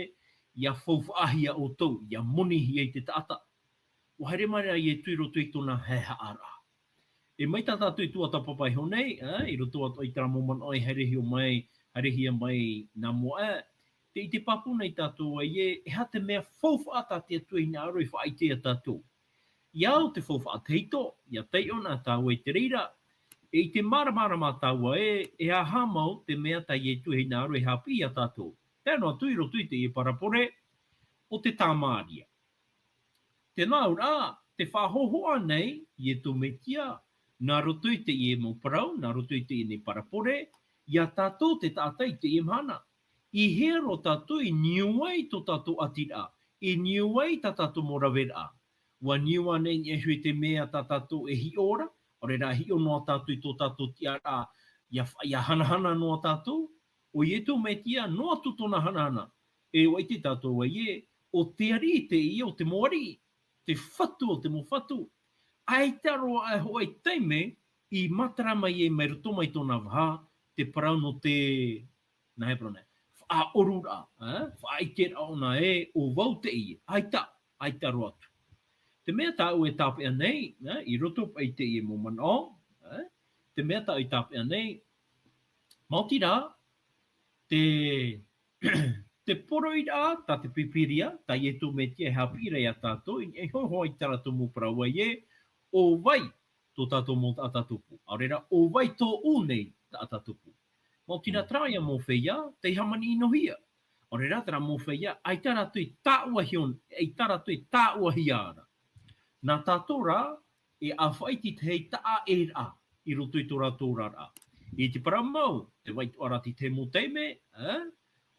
ʻia faufaʻahia ʻoutou, ʻia monihia i te taʻata. ʻUa haere mai rā Ietu i roto i tōna haehaʻaraʻa. E mai tā tātou i tuatāpapa iho nei, ā, i roto atoʻa i terā mau manaʻo e haere hia mai, haere hia mai nā mua aʻe, tē ʻite pāpū nei tātou ē, e aha te mea faufaʻa tā te Atua e hinaʻaro e faʻaʻite ia tātou. ʻIa au te faufaʻa tahito, ʻia taiʻo na tāua i te reira, e i te māramarama tāua ē, e aha mau te mea tā Ietu e hinaʻaro e haʻapiʻi ia tātou. Tae noa atu i roto i teie parabole o te Tamaria. Tē nā ʻō ra, tē faʻahōhoʻa nei Ietu Metia, nā roto i teie mau parau, nā roto i teie nei parabole, ia tātou te taʻata i teie mahana. I hea roa tātou i niu ai tō tātou ʻatiraʻa, i niu ai tā tātou mau raveraʻa. ʻUa niu ānei i niʻa iho i te mea tā tātou e hiʻo ra, ʻaore rā hiʻo noa tātou i tō tātou tiʻaraʻa, ʻia fa-, ʻia hanahana noa tātou, ʻo Ietu Metia noa atu tōna hanahana, e ʻua ʻite tātou ē, ʻo te ariʻi teie o te mau ariʻi, te fatu o te mau fatu. ʻAita roa aʻe hōʻē taime i matara mai ai mai roto mai tōna vaha, te parau nō te, nā hea parau nei, faʻaʻoruraʻa, ā, faʻaʻiteraʻa ʻōna ē, ʻo vau teie, ʻaita, ʻaita roa atu. Te mea tāʻu e tāpeʻa nei, ā, i roto paʻi i teie mau manaʻo, ā, te mea tāʻu e tāpeʻa nei, maoti rā, te, te poroʻi ra tā te Pīpīria, tā Ietu Metia e haʻapiʻi ra ia tātou, i niʻa iho hoʻi i tā rātou mau parau ē, ʻo vai tō tātou mau taʻata tupu. ʻAore rā, ʻo vai tōʻu nei taʻata tupu. Maoti rā terā ia mau feiā, tei hāmani ʻinohia. ʻAore rā, terā mau feiā, ʻaita rātou e tāʻuahia, ʻaita rātou e tāʻuahia ra. Nā tātou rā, e ʻāfaʻi i te tahi taʻaʻēraʻa i roto i tō rātou oraraʻa. I te parau mau, tē vai atoʻa ra te tahi mau taime, ā,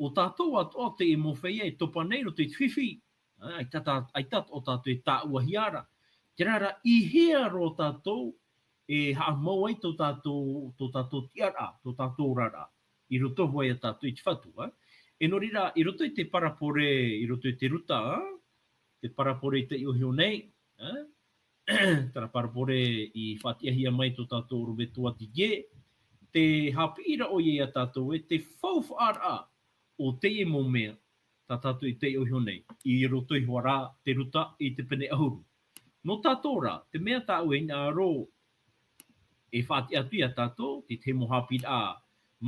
ʻo tātou atoʻa teie mau feiā e topa nei i roto i te fifi, ā, ʻaita tā-, ʻaita atoʻa tātou e tāʻuahia ra. Terā rā, i hea roa tātou e haʻamau ai tō tātou, tō tātou tiʻaraʻa, tō tātou oraraʻa, i roto hoʻi ia tātou i te Fatu, ā. E nō reira, i roto i te parabole, i roto i te Ruta, ā, te parabole i taiʻo iho nei, ā, terā parabole i faʻatiʻahia mai tō tātou ʻorometua Didier, tē haʻapiʻi ra ʻoia ia tātou ē, te faufaʻaraʻa o teie mau mea, tā tātou i taiʻo iho nei, i roto iho ā rā te Ruta i te pene ʻahuru. Nō tātou rā, te mea tāʻu e hinaʻaro e faʻatiʻa atu ia tātou, te tahi mau haʻapiʻiraʻa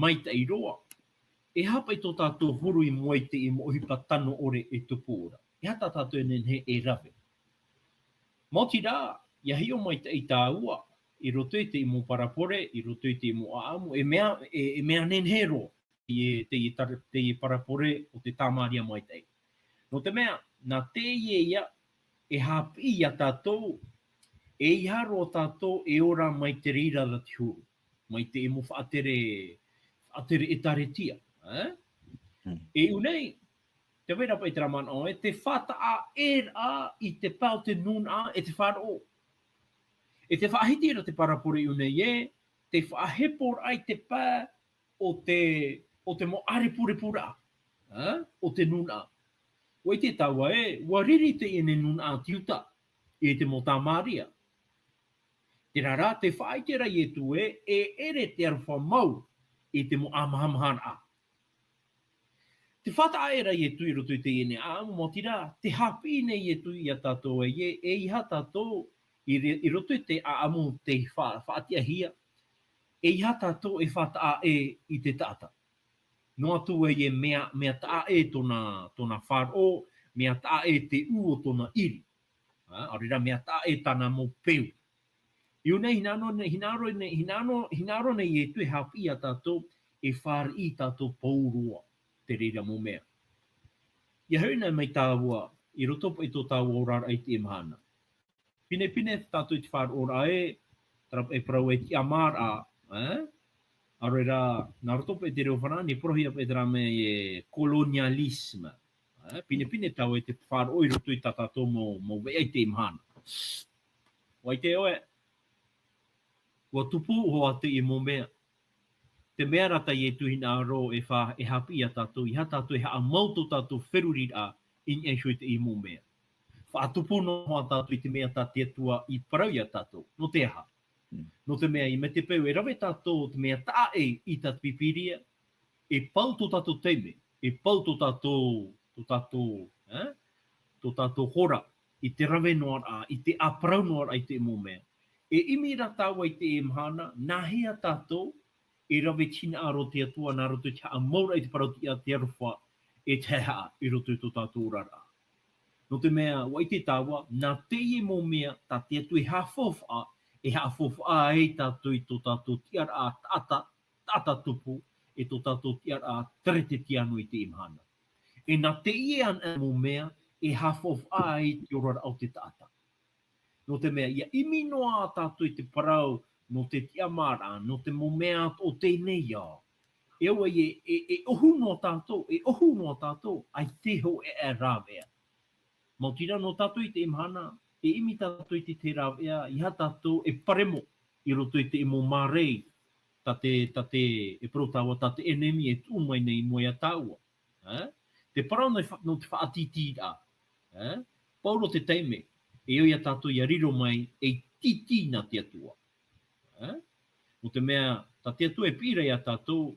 maitaʻi roa, e aha paʻi tō tātou huru i mua i teie mau ʻohipa tano ʻore e tupu ra. E aha tā tātou e nehenehe e rave. Maoti rā, ʻia hiʻo maitaʻi tāua, i roto i teie mau parabole, i roto i teie mau ʻāʻamu, e mea, e, e mea nehenehe roa, i teie tar-, teie parabole o te Tamaria maitaʻi. Nō te mea, nā teie ia, e haʻapiʻi ia tātou, e ʻeiaha roa tātou e ora mai te reira ra te huru, mai teie mau faʻatere, faʻatere ʻētāretia, ā? Hmm. E ʻū nei, tē vai ra paʻi terā manaʻo ē, te faʻataʻa ʻē ra i te pae o te nūnaʻa e te faʻaroʻo. E tē faʻahiti ra te parabole i ʻū nei ē, te faʻaheporaʻa i te pae o te, o te mau ʻārepurepu ra, ā, o te nūnaʻa. ʻUa ʻite tāua ē, ʻua riri teie nei nūnaʻa a te Iuta, i te mau Tamaria. Terā rā, tē faʻaʻite ra Ietu ē, e ʻere te aroha mau i te mau ʻāmahamaharaʻa. Tē faʻataʻa ʻē ra Ietu i roto i teie nei ʻāʻamu, maoti rā, tē haʻapiʻi nei Ietu ia tātou ē, e ʻeiaha tātou i re-, i roto i te ʻāʻamu tei fa-, faʻatiʻahia, e ʻeiaha tātou e faʻataʻa ʻē i te taʻata. Noa atu ē, e mea, mea taʻa ʻē tōna, tōna faʻaroʻo, mea taʻa ʻē te ʻū o tōna ʻiri. Ā, ʻaore rā mea taʻa ʻē tāna mau peu. I ʻō nei, hinaʻaro nei, hinaʻaro nei, hinaʻaro, hinaʻaro nei Ietu e haʻapiʻi ia tātou, e fāriʻi ia tātou pauroa te reira mau mea. ʻIa hoʻi na mai tāua, i roto paʻi tō tāua oraraʻa i teie mahana. Pinepine tātou i te faʻaroʻoraʻa ē, terā paʻi parau e tiʻamāraʻa, ā? ʻAore rā, nā roto paʻi te reo farāni, e parauhia paʻi terā mea e colonialisme. Ā, pinepine tāua i te faʻaroʻo i roto i tā tātou mau, mau veʻa i teie mahana. ʻUa ʻite ʻoe, ʻua tupu hoʻi teie mau mea. Te mea rā tā Ietu e hinaʻaro e fa-, e haʻapiʻi ia tātou, ʻeiaha tātou e haʻamau tō tātou feruriraʻa i niʻa iho i teie mau mea. Faʻatupu noa hoʻi tātou i te mea tā te Atua i parau ia tātou. Nō te aha? Mm. Nō te mea, i mea te peu e rave tātou te mea taʻa ʻē i tā te Pīpīria, e pau tō tātou taime, e pau tō tātou, tō tātou, eh? Tō tātou hora, i te rave noa ra, i te ʻāparau noa ra i te mau mea. E ʻimi ra tāua i te mahana, nā hea tātou, e rave te hinaʻaro o te Atua, nā roto i te haʻamau ra i te parau-tiʻa, te aroha, e te haʻehaʻa, i roto i tō tātou oraraʻa. Nō te mea, ʻua ʻite tāua, nā teie mau mea, tā te Atua e haʻafaufaʻa, e haʻafaufaʻa ai tātou i tō tātou tiʻaraʻa taʻata, taʻata tupu, e tō tātou tiʻaraʻa teretetiano i te mahana. E nā teie anaʻe mau mea, e haʻafaufaʻa ai te oraraʻa o te taʻata. Nō te mea, ʻia ʻimi noa tātou i te parau, nō te tiʻamāraʻa, nō te mau mea o teie nei ao. E ʻua e, e, e ʻohu noa tātou, e ʻohu noa tātou, ʻaita e hōʻē rāveʻa. Maoti rā nō tātou i te mahana, e ʻimi tātou i te, te rāveʻa, ʻeiaha tātou e paremo, i roto i te mau mārei, tā te, tā te, e parau tāua, tā te ʻenemi e tuʻu mai nei i mua ia tāua. Eh? Te parau nō, nō te faʻatītīraʻa. Eh? Pauroa te taime, e ʻo ia tātou ʻia riro mai, ei tītī nā te Atua. Eh? Nō te mea, tā te Atua e piʻi ra ia tātou,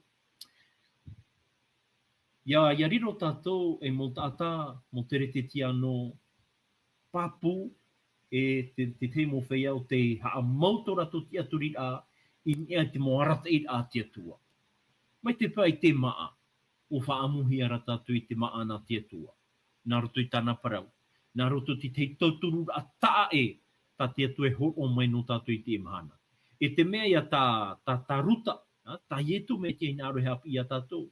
ʻia, ʻia riro tātou ei mau taʻata, mau teretetiano, pāpū, e te, te tahi mau feiā ʻo tē haʻamau tō rātou tiʻaturiraʻa, i niʻa i te mau arataʻiraʻa a te Atua. Mai te peu ʻaita e māʻa, ʻua faʻaʻamuhia ra tātou i te māʻa nā te Atua. Nā roto i tāna parau. Nā roto i te tahi tautururaʻa taʻa ʻē, tā te Atua e hōroʻa mai nō tātou i te mahana. E te mea ia tā, tā, tā Ruta, ā, tā Ietu mai te hinaʻaro e haʻapiʻi ia tātou.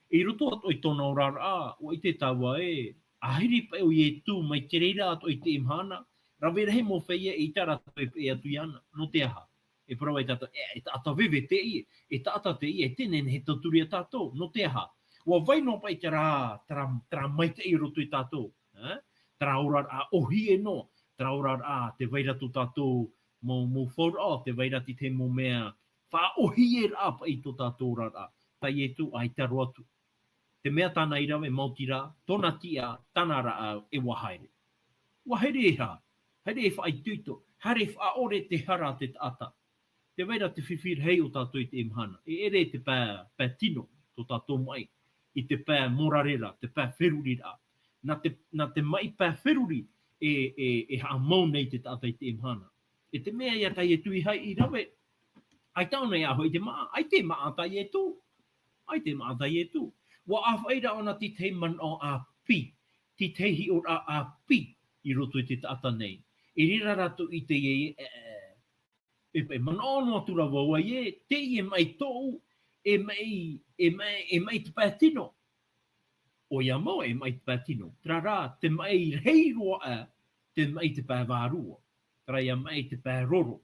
I roto atoʻa i tōna oraraʻa, ʻua ʻite tāua ē, ʻa hiri paʻi ʻo Ietu mai te reira atoʻa i te mahana, rave rahi mau feiā e ʻaita rātou e peʻe atu iāna, nō te aha? E parau ai tātou, e, e taʻata veve teie, e taʻata teie, e te nehenehe e tauturu ia tātou, nō te aha? ʻUa vai noa paʻi terā, terā, terā maitaʻi i roto ia tātou, ā? Terā oraraʻa ʻōhie noa, terā oraraʻa tē vai ra tō tātou mau, mau fauraʻa, tē vai ra te tahi mau mea faʻaʻōhieraʻa paʻi i tō tātou oraraʻa. Tā Ietu ʻaita roa atu. Te mea tāna i rave, maoti rā, tōna tiʻa, tāna rāʻau, e ʻua haere. ʻUa haere e aha? Haere e faʻaitoito, haere e faʻaʻore te hara a te taʻata. Tē vai ra te fifi rahi o tātou i te mahana. E ʻere te pae, pae tino, tō tātou maʻi, i te pae mōrare ra, te pae feruriraʻa. Nā te, nā te maʻi pae feruri e, e, e haʻamau nei te taʻata i te mahana. E te mea ia tā Ietu i haere i rave, ʻaita ʻōna e ahu i te māʻa, ʻaita e māʻa tā Ietu. ʻAita e māʻa tā Ietu. ʻUa ʻāfaʻi ra ʻōna te tahi manaʻo ʻāpī, te tahi hiʻoraʻa ʻāpī i roto i te taʻata nei. I reira rātou i ʻite ē, e, e, e, e manaʻo noa atu ra vau ē, teie e maʻi tōʻu, e maʻi, e maʻi, e maʻi te pae tino. ʻOia mau, e maʻi te pae tino. Terā rā, te maʻi rahi roa aʻe, te maʻi te pae vārua. Terā ia maʻi te pae roro.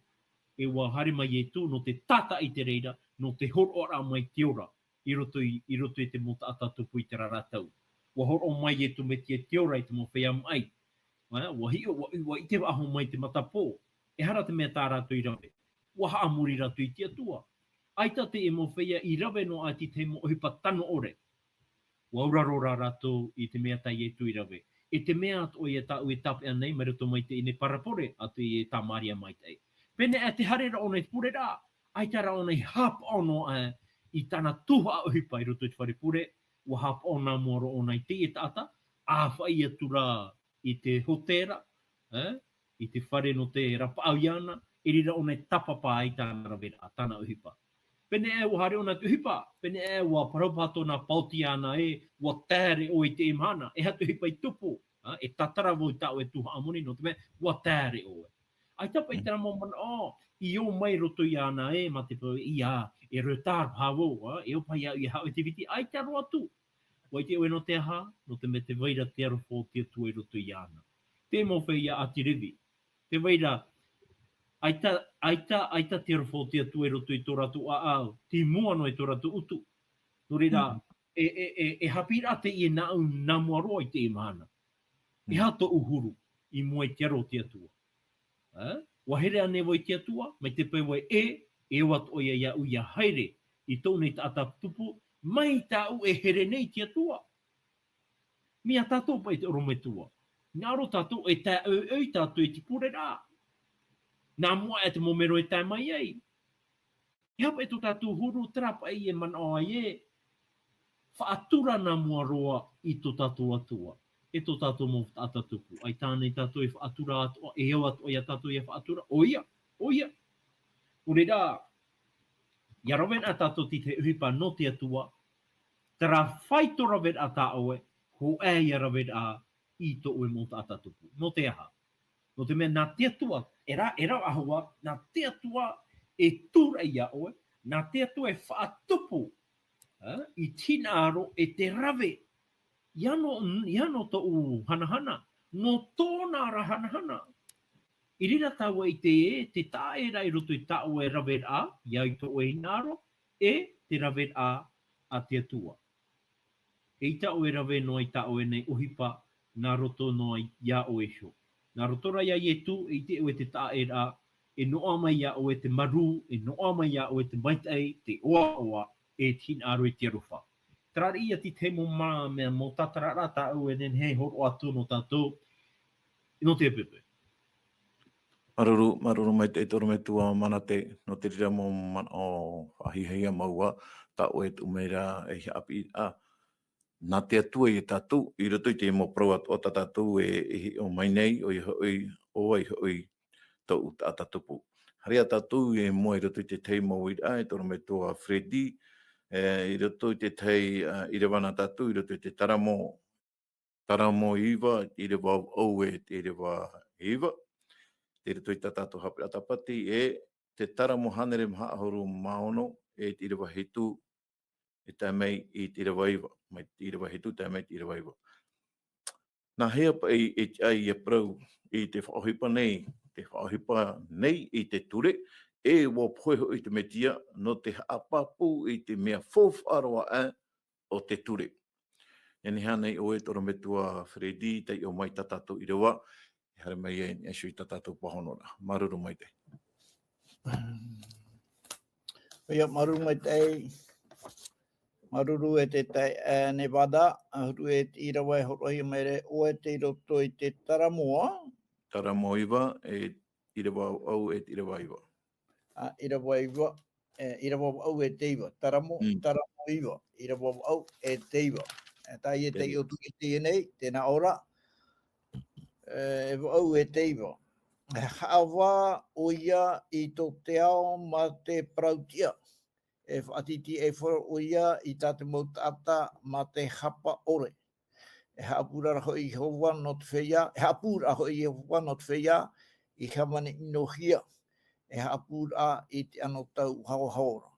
E ʻua haere mai Ietu, nō te tātaʻi i te reira, nō te hōroʻaraʻa mai te ora, i roto i, i roto i te mau taʻata tupu i terā ra tau. ʻUa hōroʻa mai Ietu Metia te ora i te mau feiā maʻi. Ā, ʻua hiʻo, ʻua, ʻua ʻite faʻahou mai te matapō. Ehara te mea tā rātou i rave. ʻUa haʻamori rātou i te Atua. ʻAita te mau feiā i rave noa aʻe i te mau ʻohipa tano ʻore. ʻUa auraro rā rātou i te mea tā Ietu i rave. E te mea atoʻa ia tāʻu e tāpeʻa nei, mai roto mai i teie parabole a te Samaria maitaʻi. Pēnei aʻe te haere ra ʻōna i te pureraʻa, ʻaita rā ʻōna i haʻapaʻo noa aʻe i tāna tuhaʻa ʻohipa i roto i te fare pure, ʻua haʻapaʻo nā mua roa ʻōna i teie taʻata, ʻāfaʻi atu ra i te hōtēra, ā, i te fare nō te rapaʻau iāna, i reira ʻōna e tāpapa ai tāna raveraʻa, tāna ʻohipa. Pēnei aʻe ʻua haere ʻōna i te ʻohipa, pēnei aʻe ʻua parau paha tōna paoti iāna ē, ʻua taere ʻoe i teie mahana, e aha te ʻohipa i tupu, ā, e tātara vau i tāʻu e tuhaʻa moni, nō te mea, ʻua taere ʻoe. ʻAita paʻi terā mau manaʻo, i ō mai roto iāna ē, mā te peu, ʻia, e retard paha vau, ā, e ō paʻi au ʻia haʻu i te viti, ʻaita roa atu. ʻUa ʻite ʻoe nō te aha, nō te mea tē vai ra te aroha o te Atua i roto iāna. Te mau feiā ʻāti Revi. Tē vai ra, ʻaita, ʻaita, ʻaita te aroha o te Atua i roto i tō rātou ʻāʻau, tei mua noa i tō rātou utu. Nō reira, Mm. e, e, e, e haʻapiʻiraʻa teie nāʻu nā mua roa i teie mahana. E Mm. aha tōʻu huru i mua i te aro o te Atua? Ā? ʻUa here ānei vau i te Atua, mai te peu ē, e, e ʻoatu ʻoia iāʻu ʻia haere i tōʻu nei taʻata tupu, mai tāʻu e here nei i te Atua. Mea tātou paʻi te ʻorometua. Hinaʻaro tātou e tae ʻoiʻoi tātou i te pureraʻa. Nā mua e te mau mero e tae mai ai. E hapa e tō tātou huru, terā paʻi e manaʻo ai e faʻatura nā mua roa i tō tātou Atua, e tō tātou mau taʻata tupu. ʻAita ānei tātou e faʻatura atoʻa, e au atoʻa ia tātou ia faʻatura? ʻOia, ʻoia. ʻUa reira, ia rave na tātou i te ʻohipa nō te Atua, terā faito rave ra tā ʻoe, hōʻē ia rave ra i tō ʻoe mau taʻata tupu. Nō te aha? Nō te mea nā te Atua, e rā, e rā ʻahua, nā te Atua e tūraʻi ia ʻoe, nā te Atua e faʻatupu, ā, i te hinaʻaro e te rave, ia nō, ia nō tōʻu hanahana, nō tōna ra hanahana. I reira tāua i te, te taʻa ʻē ra i roto i tā ʻoe rave ra, ia i tō ʻoe hinaʻaro, e te rave ra a te Atua. E ʻaita ʻoe e rave noa i tā ʻoe nei ʻohipa nā roto noa i, iā ʻoe iho. Nā roto rā iā Ietu, e ʻite ʻoe te taʻa ʻē ra, e noaʻa mai iā ʻoe te marū, e noaʻa mai iā ʻoe te maitaʻi, te ʻoaʻoa, e te hinaʻaro i te aroha. Terā riʻi ia te tahi mau mā-, mea mau tātara ra tāʻu e nehenehe e hōroʻa atu nō tātou, nō te pepe. Māuruuru, māuruuru maitaʻi e te ʻorometua Manate, nō te reira mau manaʻo faʻahiahia mau ā, tā ʻoe tuʻu mai ra e haʻapiʻi, ā, nā te Atua ia tātou, i roto i te mau parau atoʻa tā tātou e, e hiʻo mai nei, ʻoia hoʻi, ʻo vai hoʻi tōʻu taʻata tupu. Haere ā tātou i mua i roto i te tahi mau uiraʻa, e te ʻorometua Freddy, e, i roto i te tahi, ā, ʻīrava nā tātou, i roto i te Taramo, Taramo iva, i te ʻīrava vaʻu e te ʻīrava iva. Tei roto i tā tātou haʻapiʻiraʻa tāpati, e te Taramo hānere maha ʻahuru mā ono, e te ʻīrava hitu, e tae mai i te ʻīrava iva. Mai te ʻīrava hitu, tae mai i te ʻīrava iva. Nā hea paʻi e tiʻa ia parau i te faʻaʻohipa nei, te faʻaʻohipa nei i te ture, e ʻua pohe hoʻi te Mesia, nō te haʻapāpū i te mea faufaʻa roa aʻe o te ture. E nehenehe ānei ʻoe, te ʻorometua Freddy, tei ʻō mai tā tātou ʻīrava, e haere mai ai i niʻa iho i tā tātou pāhonoraʻa. Māuruuru maitaʻi. ʻOia, māuruuru maitaʻi. Māuruuru e te taeaʻe Nevada, ā, huru e te ʻīrava e hōroʻahia mai ra ʻoe tei roto i te Taramo. Taramo iva, e ʻīrava vaʻu e te ʻīrava iva. Ā, ʻīrava iva, e, ʻīrava vaʻu e te iva. Taramo, Mm. Taramo iva, ʻīrava vaʻu e te iva. E, tā ia tei Tei. ʻOtu i teie nei, tēnā ʻō ra, e, e vaʻu e te iva. E haʻavā ʻoia i tō te ao mā te parau tiʻa. E faʻatītī e faʻaroʻo ʻoia i tā te mau taʻata mā te hapa ʻore. E haʻapūraʻa hoʻi Iehova nō te feiā, e haʻapūraʻa hoʻi Iehova nō te feiā i hāmani ʻinohia. E haʻapūraʻa i te anotau haohaora.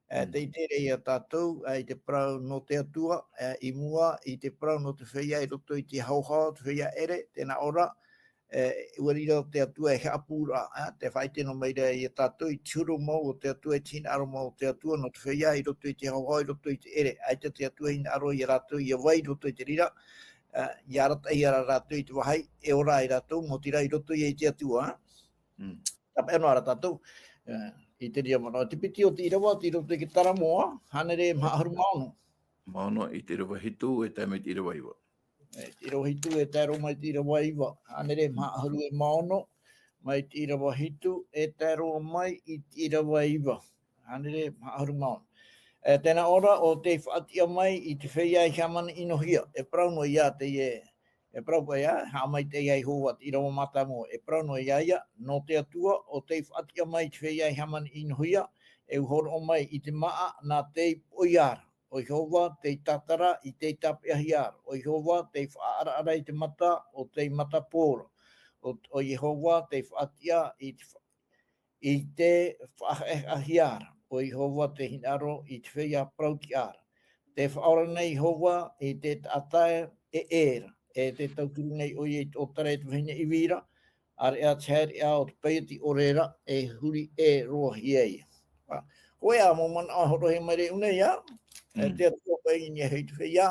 E, Mm. tei te reira ia tātou, e, i te parau nō te Atua, e, i mua i te parau nō te feiā i roto i te haohaoa, te feiā ʻere, tēnā ʻō ra, e, ʻua riro te Atua e haʻapūraʻa, e, tē faʻaʻite noa mai ra ia tātou i te huru mau o te Atua, i te hinaʻaro mau o te Atua, nō te feiā i roto i te haohaoa, i roto i te ʻere, ʻaita te Atua e hinaʻaro ia rātou, ia vai i roto i te reira, e, ia arataʻi ia rātou i te vāhi, e ora ai rātou, maoti rā i roto ia i te Atua, e. Mm. Tāpaʻo noa ra tātou, e, i te reira manaʻo. Te piti o te ʻīrava, tei roto i te Taramo, hānere maha ʻahuru mā ono. Mā ono i te ʻīrava hitu, e tae mai i te ʻīrava iva. E, te ʻīrava hitu, e tae roa mai i te ʻīrava iva. Hānere maha ʻahuru e mā ono, mai te ʻīrava hitu, e tae roa mai i te ʻīrava iva. Hānere maha ʻahuru mā ono. E, tēnā ʻō ra, ʻo tei faʻatiʻa mai i te feiā i hāmani ʻinohia. E parau noa ia teie, e parau paʻi ā, haʻamaitaʻi ai Iehova te ʻīrava mātāmua. E parau noa ia ia, nō te Atua, ʻo tei faʻatiʻa mai i te feiā i hāmani ʻinohia, e ʻua hōroʻa mai i te māʻa nā tei poʻia ra. ʻO Iehova tei tātara i tei tāpeʻahia ra. ʻO Iehova tei faʻaʻaraʻara i te mata, ʻo tei matapō ra. ʻO, ʻo Iehova tei faʻatiʻa i te fa-, i te faʻahaʻehaʻahia ra. ʻO Iehova tei hinaʻaro i te feiā parau tiʻa ra. Tē faʻaora nei Iehova i te taʻata e ʻē ra. E tē tauturu nei ʻoia i te ʻōtara e te vahine ivi ra, ʻāreʻa te haereʻa o te paioti ʻore ra, e huri ʻē roa ia ia. Ā, hōʻē ā mau manaʻo e hōroʻahia mai ra i ʻō nei, ā? E, Mm. te Atua paʻi i niʻa i te feiā,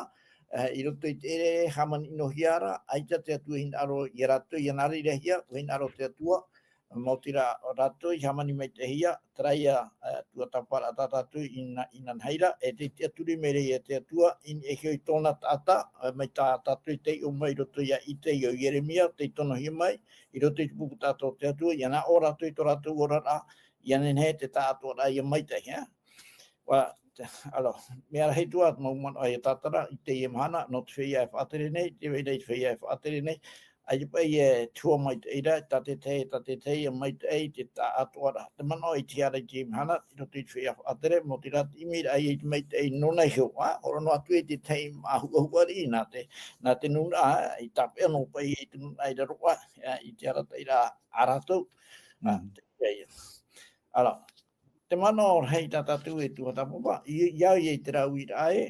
e, i roto i te ʻere, hāmani ʻinohia ra, ʻaita te Atua e hinaʻaro ia rātou, ia nā reira hia, ʻua hinaʻaro te Atua, maoti rā rātou i hāmani maitaʻihia, terā ia, e, tuatāpaparaʻa tā tātou i nā-, inanahi ra, e tē tiʻaturi mai ra ia te Atua, i niʻa iho i tōna taʻata, e, mai tā tātou i taiʻo mai i roto ia Itaia ʻo Ieremia, tei tonohia mai, i roto i te pupu taʻata o te Atua, ʻia nā ʻō rātou i tō rātou oraraʻa, ʻia nehenehe te taʻatoʻaraʻa ʻia maitaʻi, e. ʻUa, te, alors, mea rahi atu ā te mau manaʻo ʻia tātara, i teie mahana, nō te feiā e faʻatere nei, tē vai ra i te feiā e faʻatere nei, ʻaita paʻi e tuhaʻa maitaʻi ra, tā te tahi, tā te tahi, ʻia maitaʻi te taʻatoʻaraʻa. Te manaʻo i te hea ra i teie mahana, i roto i te feiā faʻatere, maoti rā te ʻimiraʻa ia i te maitaʻi nōna iho, ā, hōroʻa noa atu i te tahi māʻa huʻahuʻa riʻi, nā te, nā te nūnaʻa, ā, i tāpeʻa noa paʻi i te nūnaʻa i raro aʻe, ā, i te arataʻiraʻa a rātou, ā, Mm. te, ia, ia. Alors, te manaʻo rahi tā tātou e tuatāpapa, i, i au ia i terā uiraʻa ē,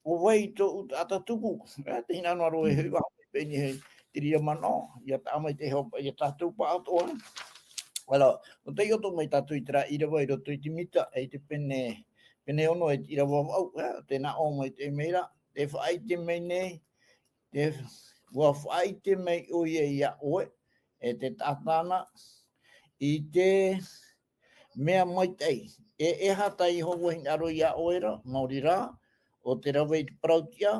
ʻo vai tōʻu taʻata tupu, e, te hinaʻaro e hoʻi vau, e pēnei hoʻi te reira manaʻo, ʻia taʻa mai te hope, ʻia tātou pāʻatoʻa. Alors, ʻo tei ʻoto mai tātou i terā ʻīrava i roto i te Mika, e i te pene, pene ono e te ʻīrava vaʻu, e, tē nā ʻō mai te mea ra, tē faʻaʻite mai nei, tē, ʻua faʻaʻite mai ʻoia ia ʻoe, e te taʻata na, i te mea maitaʻi, e, e aha tā Iehova i hinaʻaro ia ʻoe ra, maori rā, ʻo te rave i te parau-tiʻa,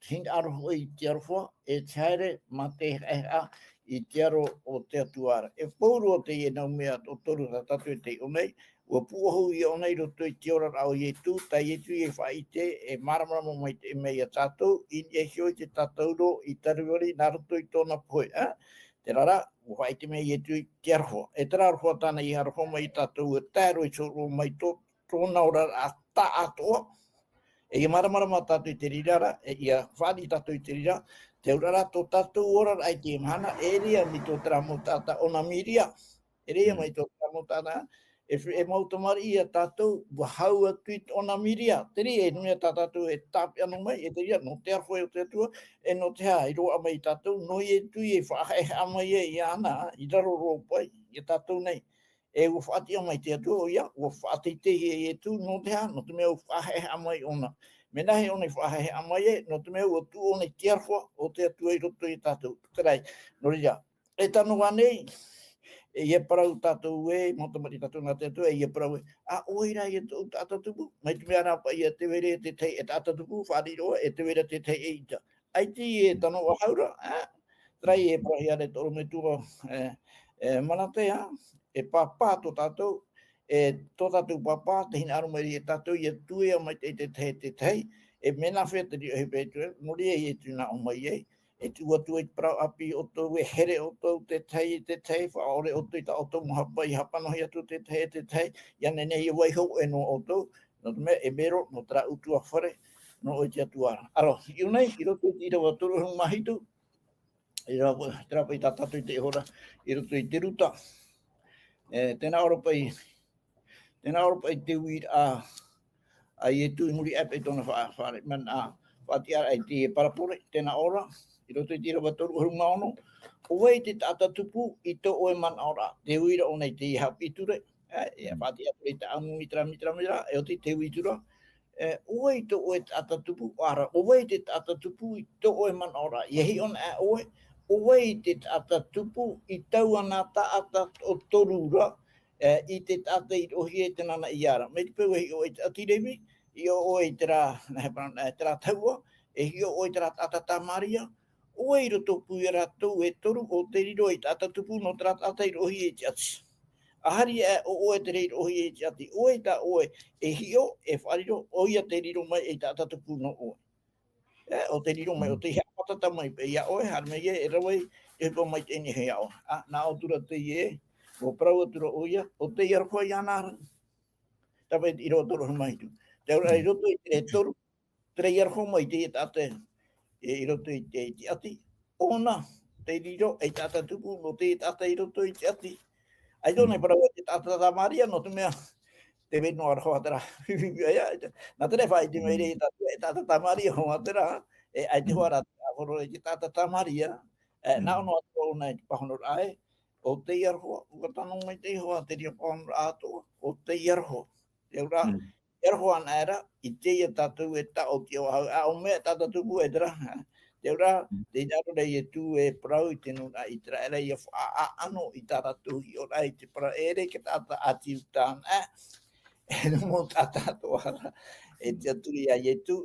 te hinaʻaro hoʻi i te aroha, e te haere mā te haʻehaʻa i te aro o te Atua ra. E pauroa teie nau mea e toru tā tātou e taiʻo nei, ʻua pūʻohu ia ʻōna i roto i te oraraʻa o Ietu, tā Ietu e faʻaʻite, e māramarama maitaʻi mai ia tātou, i niʻa iho i te tātauro i Kalivari nā roto i tōna pohe, ā? Terā rā, ʻua faʻaʻite mai Ietu i te aroha. E terā aroha tāna i aroha mai ia tātou, e tae roa i te hōroʻa mai tō, tōna oraraʻa taʻatoʻa. E ʻia māramarama tātou i te reira ra, e ʻia fāriʻi tātou i te reira, te auraʻa rā tō tātou oraraʻa i teie mahana, e ʻere ia mai tō terā mau taʻata ʻōnamiria. E ʻere ia Mm. mai tō terā mau taʻata, e f-, e mau tamariʻi ia tātou, ʻua hau atu i te ʻōnamiria. Te reira e nui ā tā tātou e tāpeʻa noa mai, e te reira, nō te aroha o te Atua, e nō te aha i roaʻa mai ia tātou, nō Ietu e faʻahaʻehaʻa mai ai iāna, i raro roa paʻi, ia tātou nei. E ʻua faʻatiʻa mai te Atua, ʻoia, ʻua faʻateiteihia Ietu, nō te aha, nō te mea ʻua faʻahaʻehaʻa mai ʻōna. Mea nāhea ʻōna i faʻahaʻehaʻa mai ai, nō te mea ʻua tuʻu ʻōna i te aroha o te Atua i roto ia tātou. Terā ia, nō reira, e tano ānei, e ʻia parau tātou ē, mau tamariʻi tātou nā te Atua, e ʻia parau ē, ā, ʻo vai ra ia tōʻu taʻata tupu, mai te mea rā paʻi ia tē vai ra te tahi e taʻata tupu, fāriʻi roa, e tē vai ra te tahi e ʻita. ʻAita e tano faʻahou ra, ā, terā e parauhia ra e te ʻorometua, e, e, Manatea, e pāpā tō tātou, e tō tātou pāpā, tē hinaʻaro mai ra ia tātou, ʻia tuea maitaʻi te tahi, te tahi, e mea nāfea te riʻo ʻohipa e tuea, nō reira Ietu i nā ʻō mai ai, e tuʻu atu i te parau ʻāpī ʻoutou, e here ʻoutou te tahi, te tahi, faʻaʻore ʻoutou i tā ʻoutou mau hapa, ʻia hāpanohia atu te tahi, te tahi, ʻia nehenehe ʻia vaiiho noa ʻoutou, nō te mea e vero, nō terā ʻutuāfare, nō ʻoe te Atua ra. Alors, i ʻō nei, i roto i te ʻīrava toru ʻahuru mā hitu, i rā, terā paʻi tā tātou i teie hora, i roto i te Ruta. E, tē nā ʻō ra paʻi, tē nā ʻō ra paʻi te uiraʻa a Ietu i muri aʻe paʻi tōna fa-, fa-, mana-, faʻatiʻaraʻa i te parabole, tē nā ʻō ra, i roto i te ʻīrava toru ʻahuru mā ono, ʻo vai te taʻata tupu i tō ʻoe manaʻoraʻa, te uiraʻa ʻōna i te haʻapiʻi ture, e, e Mm. faʻatiʻa atu i te ʻāmui i terā, i terā, i terā, e oti te ui atu ra, e, ʻo vai tō ʻoe taʻata tupu, ʻaore rā, ʻo vai te taʻata tupu i tō ʻoe manaʻoraʻa, ʻia hiʻo na ʻoe, ʻo vai te taʻata tupu i taua nā taʻata toʻotoru ra, e, i te taʻata i roʻohia i te nanaʻiara. Mai te peu e hiʻo i te ʻāti Revi, hiʻo ʻoe i terā, nā he parau, e, terā tahua, e hiʻo ʻoe i terā taʻata Tamaria, ʻo vai i roto pū ia rātou e toru ʻo tei riro ei taʻata tupu nō terā taʻata i roʻohia i te ʻāti. ʻAhari ā, ʻo ʻoe te rei roʻohia i te ʻāti, ʻo vai tā ʻoe e hiʻo, e faʻariro, ʻoia tei riro mai ei taʻata tupu nō ʻoe. E, ʻo tei riro mai, ʻo tei haʻapātata mai paʻi ia ʻoe, haere mai ē, e rave ai, e ʻohipa maitaʻi nei ia ʻoe. Ā, nā ʻō atu ra teie, ʻua parau atu ra ʻoia, ʻo tei aroha iāna ra. Tāpaʻi i te ʻīrava toru ʻahuru mā hitu. Te auraʻa i roto i te toru, terā i aroha mai teie taʻata, e, i roto i te, i te ʻāti. ʻŌna, tei riro ei taʻata tupu, nō teie taʻata i roto i te ʻāti. ʻAita ʻōna e parau i te taʻata Tamaria, nō te mea, tē vai noa ra hoʻi terā, ia, nā terā e faʻaʻite mai ra ia tātou, e taʻata Tamaria hoʻi terā, e, ʻaita hoʻi rā, ʻaore rā i te taʻata Tamaria, e, Mm. nā ʻō noa atu ʻōna i te pāhonoraʻa ē, ʻo tei aroha, ʻua tano mai te Iehova, te reira pāhonoraʻa atoʻa, ʻo tei aroha. Te auraʻa, Mm. e aroha ana ra, i teie tātou e taʻo te ʻoahu, ā, ʻo mea taʻata tupu e terā, Te ora, te hinaʻaro ra Ietu e parau i te nūnaʻa ʻĪteraʻera ʻia faʻaʻano i tā rātou hiʻoraʻa i te parau, e ʻere i te taʻata ʻāti Iuda anaʻe, e nō mau taʻata atoʻa ra, e tiʻaturi ia Ietu,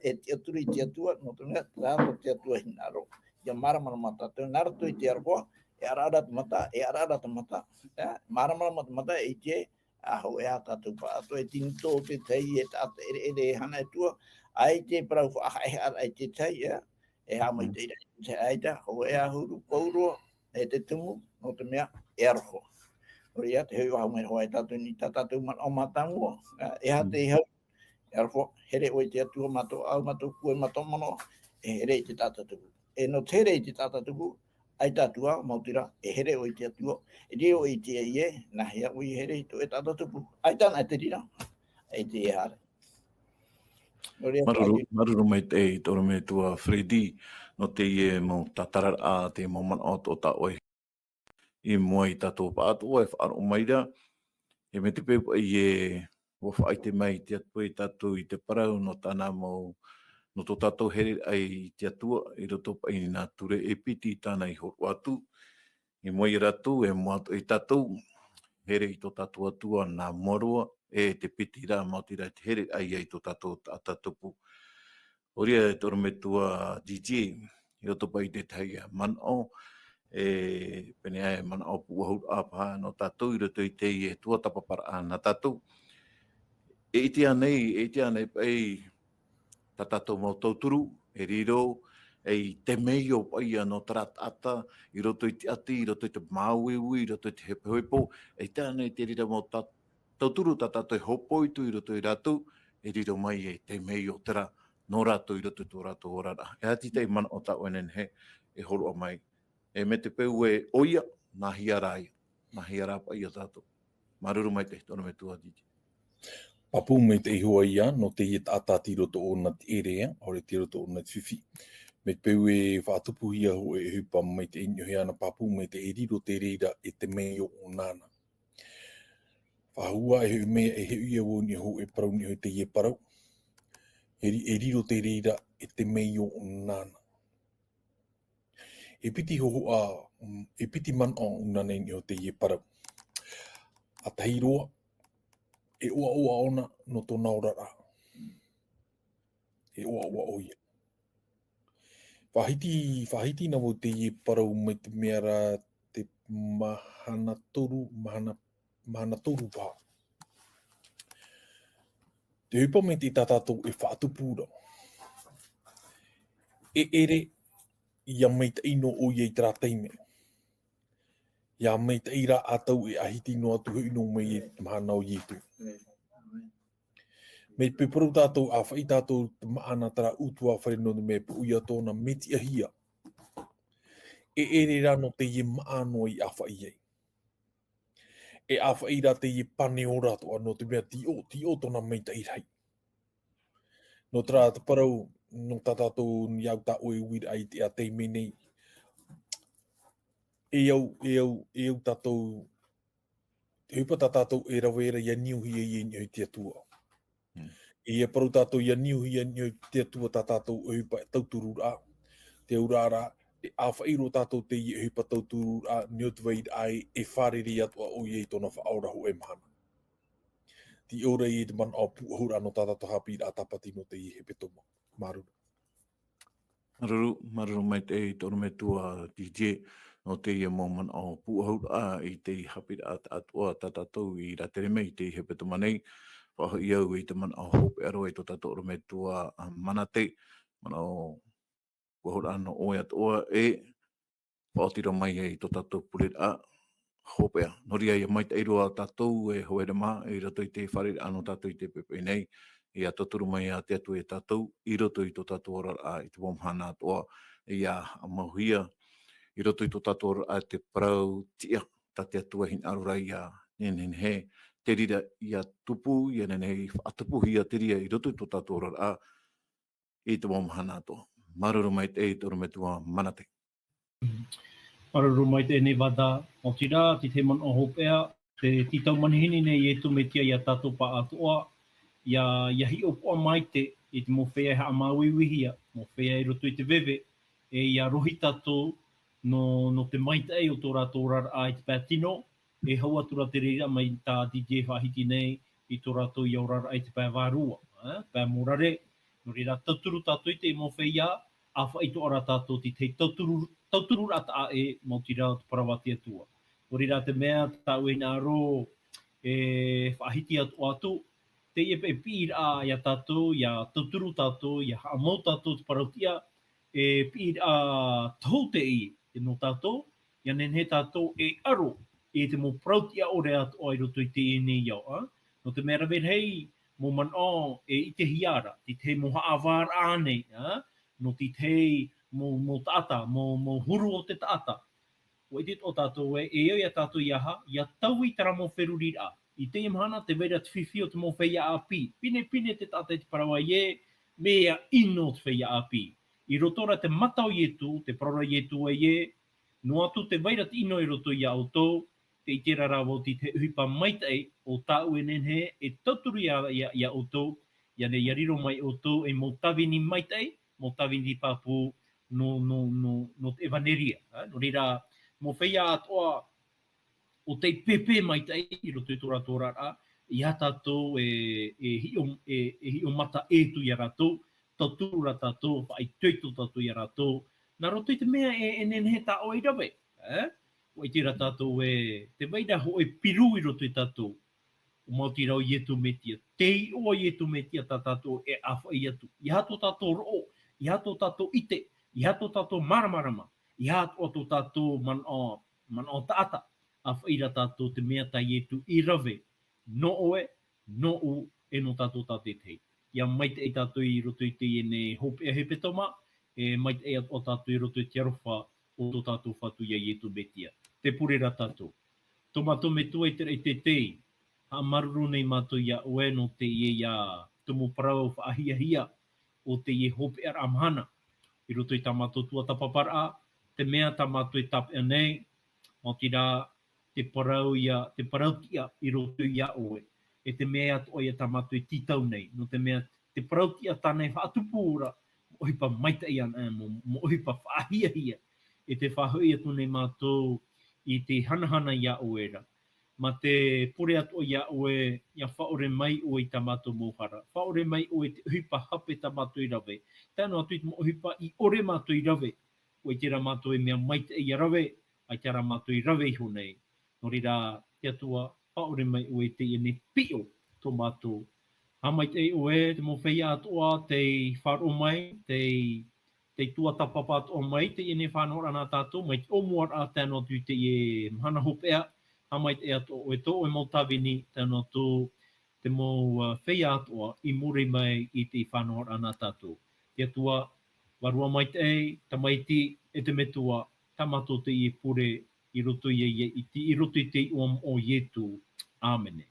e tiʻaturi i te Atua, nō te mea, tā rātou te Atua hinaʻaro. ʻIa māramarama tātou, nā roto i te aroha, e ʻaraʻara te mata, e ʻaraʻara te mata, e, māramarama te mata, e ʻite, ā, hōʻē ā tātou pāʻatoʻa, e tino tō te tahi, e taʻata ʻereʻere, e hana e tua, ʻaita e parau faʻahaʻehaʻa i te tahi, e, e haʻamaitaʻi ra i te tahi, ʻaita, hōʻē ā huru, pauroa, e te tumu, nō te mea, e aroha. Nō reira, te hoʻi faʻahou mai ra hoʻi tātou i tā tātou manaʻo mātāmua, e, e aha te hau, e aroha, here ʻoe i te Atua mā tō ʻāʻau, mā tō kue, mā tō manaʻo, e here i te taʻata tupu. E nō te here i te taʻata tupu, ʻaita atu ā, maoti rā, e here ʻoe i te Atua, e riro ʻoe i te ʻē, nā hea ʻoe i here i tō ʻoe taʻata tupu. ʻAita anaʻe te reira, ʻaita e haere. Nō reira, Māuruuru, māuruuru maitaʻi i te ʻorometua Freddy, nō teie mau tātararaʻa, teie mau manaʻo atoʻa tā ʻoe i mua i tātou pāʻatoʻa e faʻaroʻo mai ra. E mai te peu paʻi e, ʻua faʻaʻite mai te Atua ia tātou i te parau nō tāna mau, nō tō tātou hereraʻa i te Atua, i roto paʻi i nā ture e piti tāna i hōroʻa atu. I mua ia rātou, e mua atoʻa ia tātou, here i tō tātou Atua nā mua roa, e te piti rā, maoti rā te hereraʻa ia i tō tātou taʻata tupu. Nō reira e te ʻorometua D J, i roto paʻi i te tahi manaʻo, e pēneiaʻe manaʻo pūʻohuraʻa paha nō tātou i roto i teie tuatāpaparaʻa nā tātou. E ʻite ānei, e ʻite ānei paʻi tā tātou mau tauturu, e riro, e i temeio paʻi ia nō terā taʻata, i roto i te ʻati, i roto i te māuiui, i roto i te hepohepo, e ʻite ānei te reira mau tā, tauturu tā tātou e hōpoiʻa i roto ia rātou, e riro mai e temeio terā nō rātou i roto i tō rātou oraraʻa. E aha te tahi manaʻo tā ʻoe e nehenehe e hōroʻa mai. E mai te peu ē ʻoia, nā hea rā ia, nā hea rā paʻi ia tātou. Māuruuru maitaʻi i te ʻorometua D J. Pāpū maitaʻi hoʻi ia, nō teie taʻata tei roto ʻōna te ʻērea, ʻaore tei roto ʻōna te fifi. Mai te peu e faʻatupuhia hōʻē ʻohipa maitaʻi i niʻa iho āna, pāpū maitaʻi e riro te reira e temeio ʻōna na. Faʻahou ā e hoʻi mai, e hoʻi ia vau i niʻa iho e parau i niʻa iho i teie parau. E ri-, e riro te reira e temeio ʻōna na. E piti hōhoʻa, mm, e piti manaʻo ʻōna nei i niʻa iho i teie parau. ʻA tahi roa, e ʻoaʻoa ʻōna nō tōna oraraʻa. E ʻoaʻoa ʻoia. Faʻahiti, faʻahiti na vau teie parau mai te mea ra te mahana toru, mahana, mahana toru paha. Te ʻohipa maitaʻi tā tātou e faʻatupu ra. E ʻere ʻia maitaʻi noa ʻoia i terā taime. ʻIa maitaʻi rā ʻa tau e ʻāhiti noa atu hoʻi noa mai i te mahana o Ietu. Mai te peu parau tātou, ʻāfaʻi tātou te māʻa nā terā ʻutuāfare nō te mea e poʻi ia tōna mea tiʻahia. E ʻere rā nō teie māʻa noa i ʻāfaʻi ai. E ʻāfaʻi rā teie pane ora atoʻa nō te mea tīʻo, tīʻo tōna maitaʻi rahi. Nō terā te parau, nō tā tātou, i au tā ʻoe uiraʻa i te ʻā taime nei. E au, e au, e au tātou, te ʻohipa tā tātou e rave ra ʻia niuhia i niʻa i te Atua. Mm. E ʻia parau tātou ʻia niuhia i niʻa i te Atua tā tātou ʻohipa tautururaʻa. Te auraʻa rā, e ʻāfaʻi roa tātou teie ʻohipa tautururaʻa, nō te vai ra ē, e fārerei atoʻa ʻoia i tōna faʻaora hōʻē mahana. Tei ʻō ra i te manaʻo pūʻohuraʻa nō tā tātou haʻapiʻiraʻa tāpati nō teie hepetoma. Māuruuru. Māuruuru, māuruuru maitaʻi i te ʻorometua D J, nō teie mau manaʻo pūʻohuraʻa i te haʻapiʻiraʻa atoʻa tā tātou i rātere mai i te hepetoma nei. Faʻahoʻi au i te manaʻo hopeʻa roa i tō tātou ʻorometua, a, Manate, manaʻo pūʻohuraʻa nō ʻoe atoʻa e faʻaoti roa mai ai i tō tātou pureraʻa hopeʻa. Nō reira, ʻia maitaʻi roa tātou e hoa here mā, i roto i te fārereiraʻa nō tātou i teie poʻipoʻi nei, ʻia tauturu mai ā te Atua ia tātou, i roto i tō tātou oraraʻa i te mau mahana atoʻa, ʻia haʻamauhia, i roto i tō tātou oraraʻa te parau tiʻa, tā te Atua hinaʻaro ra ʻia nehenehe, te reira ʻia tupu, ʻia nehenehe i faʻatupuhia te reira i roto i tō tātou oraraʻa, i te mau mahana atoʻa. Māuruuru maitaʻi i te ʻorometua Manate. Māuruuru maitaʻi nei Vata, maoti rā, te tahi manaʻo hopeʻa, te tītau manihini nei Ietu Metia ia tātou pāʻatoʻa, ʻia, ʻia hiʻopoʻa maitaʻi i te mau feiā e haʻamāuiuihia, mau feiā i roto i te veve, e ia rohi tātou nō, nō te maitaʻi o tō rātou oraraʻa i te pae tino, e hau atu ra te reira mai tā Didier e faʻahiti nei i tō rātou ia oraraʻa i te pae vārua, ā, pae mōrare. Nō reira, tauturu tātou i te mau feiā, ʻa faʻaitoʻa ra tātou te tahi tauturu, tautururaʻa taʻa ʻē, maoti rā te parau a te Atua. Nō reira, te mea tāʻu e hinaʻaro e faʻahiti atu, atu, teie paʻi piʻiraʻa ia tātou, ia tauturu tātou, ia haʻamau tātou te parau tiʻa, e piʻiraʻa tauteʻi nō tātou, ia nehenehe tātou e aro i te mau parau tiʻa ʻore atoʻa i roto i teie nei ao, ā? Nō te mea rave rahi mau manaʻo e ʻitehia ra, te tahi mau haʻavāraʻa nei, ā? Nō te tahi mau, mau taʻata, mau, mau huru o te taʻata. ʻUa ʻite atoʻa tātou ē, e au ia tātou ia aha, ia taui terā mau feruriraʻa. I teie mahana, tē vai ra te fifi o te mau feiā ʻāpī. Pinepine te taʻata i te parau ē, mea ʻino te feiā ʻāpī. I roto rā te mata o Ietu, te parau ra Ietu ē, noa atu tē vai ra te ʻino i roto ia ʻoutou, tē ʻite ra rā vau te ʻohipa maitaʻi o tāʻu e nehenehe e tauturu ia, ia, ia ʻoutou, ia nehenehe ia riro mai ʻoutou ei mau tāvini maitaʻi, mau tāvini pāpū nō, nō, nō, nō te ʻevaneria, ā? Nō reira, mau feiā atoʻa o tei pēpē maitaʻi i roto i tō rātou oraraʻa, ia tātou e, e hiʻo, e, e hiʻo mata ʻē atu ia rātou, tauturu ra tātou, faʻaitoito tātou ia rātou, nā roto i te mea e, e nehenehe tā ʻoe i rave, ā? ʻUa ʻite ra tātou ē, tē vai ra hōʻē piru i roto ia tātou, ʻo maoti rā ʻo Ietu Metia. Tē hiʻo ʻo Ietu Metia tā tātou e ʻāfaʻi atu. ʻEiaha tō tātou roʻo, ʻeiaha tō tātou ʻite, ʻeiaha tō tātou māramarama, ʻeiaha atoʻa tō tātou manaʻo, manaʻo taʻata, ʻāfaʻi ra tātou te mea tā Ietu i rave, nō ʻoe, nōʻu, e nō tātou tātaʻitahi. ʻIa maitaʻi tātou i roto i teie nei hopeʻa hepetoma, e maitaʻi atoʻa tātou i roto i te aroha o tō tātou Fatu ia Ietu Metia. Tē pure ra tātou. Tō mātou Metua i te raʻi teitei, haʻamāuruuru nei mātou ia ʻoe nō teie ia tumu parau faʻahiahia o teie hopeʻaraʻa mahana. I roto i tā mātou tuatāpaparaʻa, te mea tā mātou e tāpeʻa nei, maoti rā, te parau ia, te parau tiʻa i roto ia ʻoe. E te mea atoʻa ia tā mātou e tītau nei, nō te mea te parau tiʻa tāna e faʻatupu ra, mau ʻohipa maitaʻi ana, mau, mau ʻohipa faʻahiahia. E tē faʻahoʻi atu nei mātou i te hanahana ia ʻoe ra. Mā te pure atoʻa ia ʻoe, ʻia faʻaʻore mai ʻoe i tā mātou mau hara. Faʻaʻore mai ʻoe i te ʻohipa hape tā mātou i rave. Tae noa atu i te mau ʻohipa i ʻore mātou i rave. ʻUa ʻite ra mātou e mea maitaʻi ia rave, ʻaita rā mātou i rave iho nei. Nō reira, te Atua, faʻaʻore mai ʻoe i teie nei piʻo tō mātou. Haʻamaitaʻi ʻoe, te mau feiā atoʻa, tei faʻaroʻo mai, tei, tei tuatāpapa atoʻa mai, teie nei faʻanahoraʻa nā tātou, mai te ʻōmuaraʻa tae noa atu i teie mahana hopeʻa, haʻamaitaʻi atoʻa ʻoe tō ʻoe mau tāvini, tae noa atu te mau, ā, feiā atoʻa i muri mai i te faʻanahoraʻa nā tātou. Te Atua, Vārua Maitaʻi, Tamaiti, e te Metua, tā mātou teie pure i roto ia, ia, i te, i roto i te iʻoa moʻa o Ietu. ʻĀmene.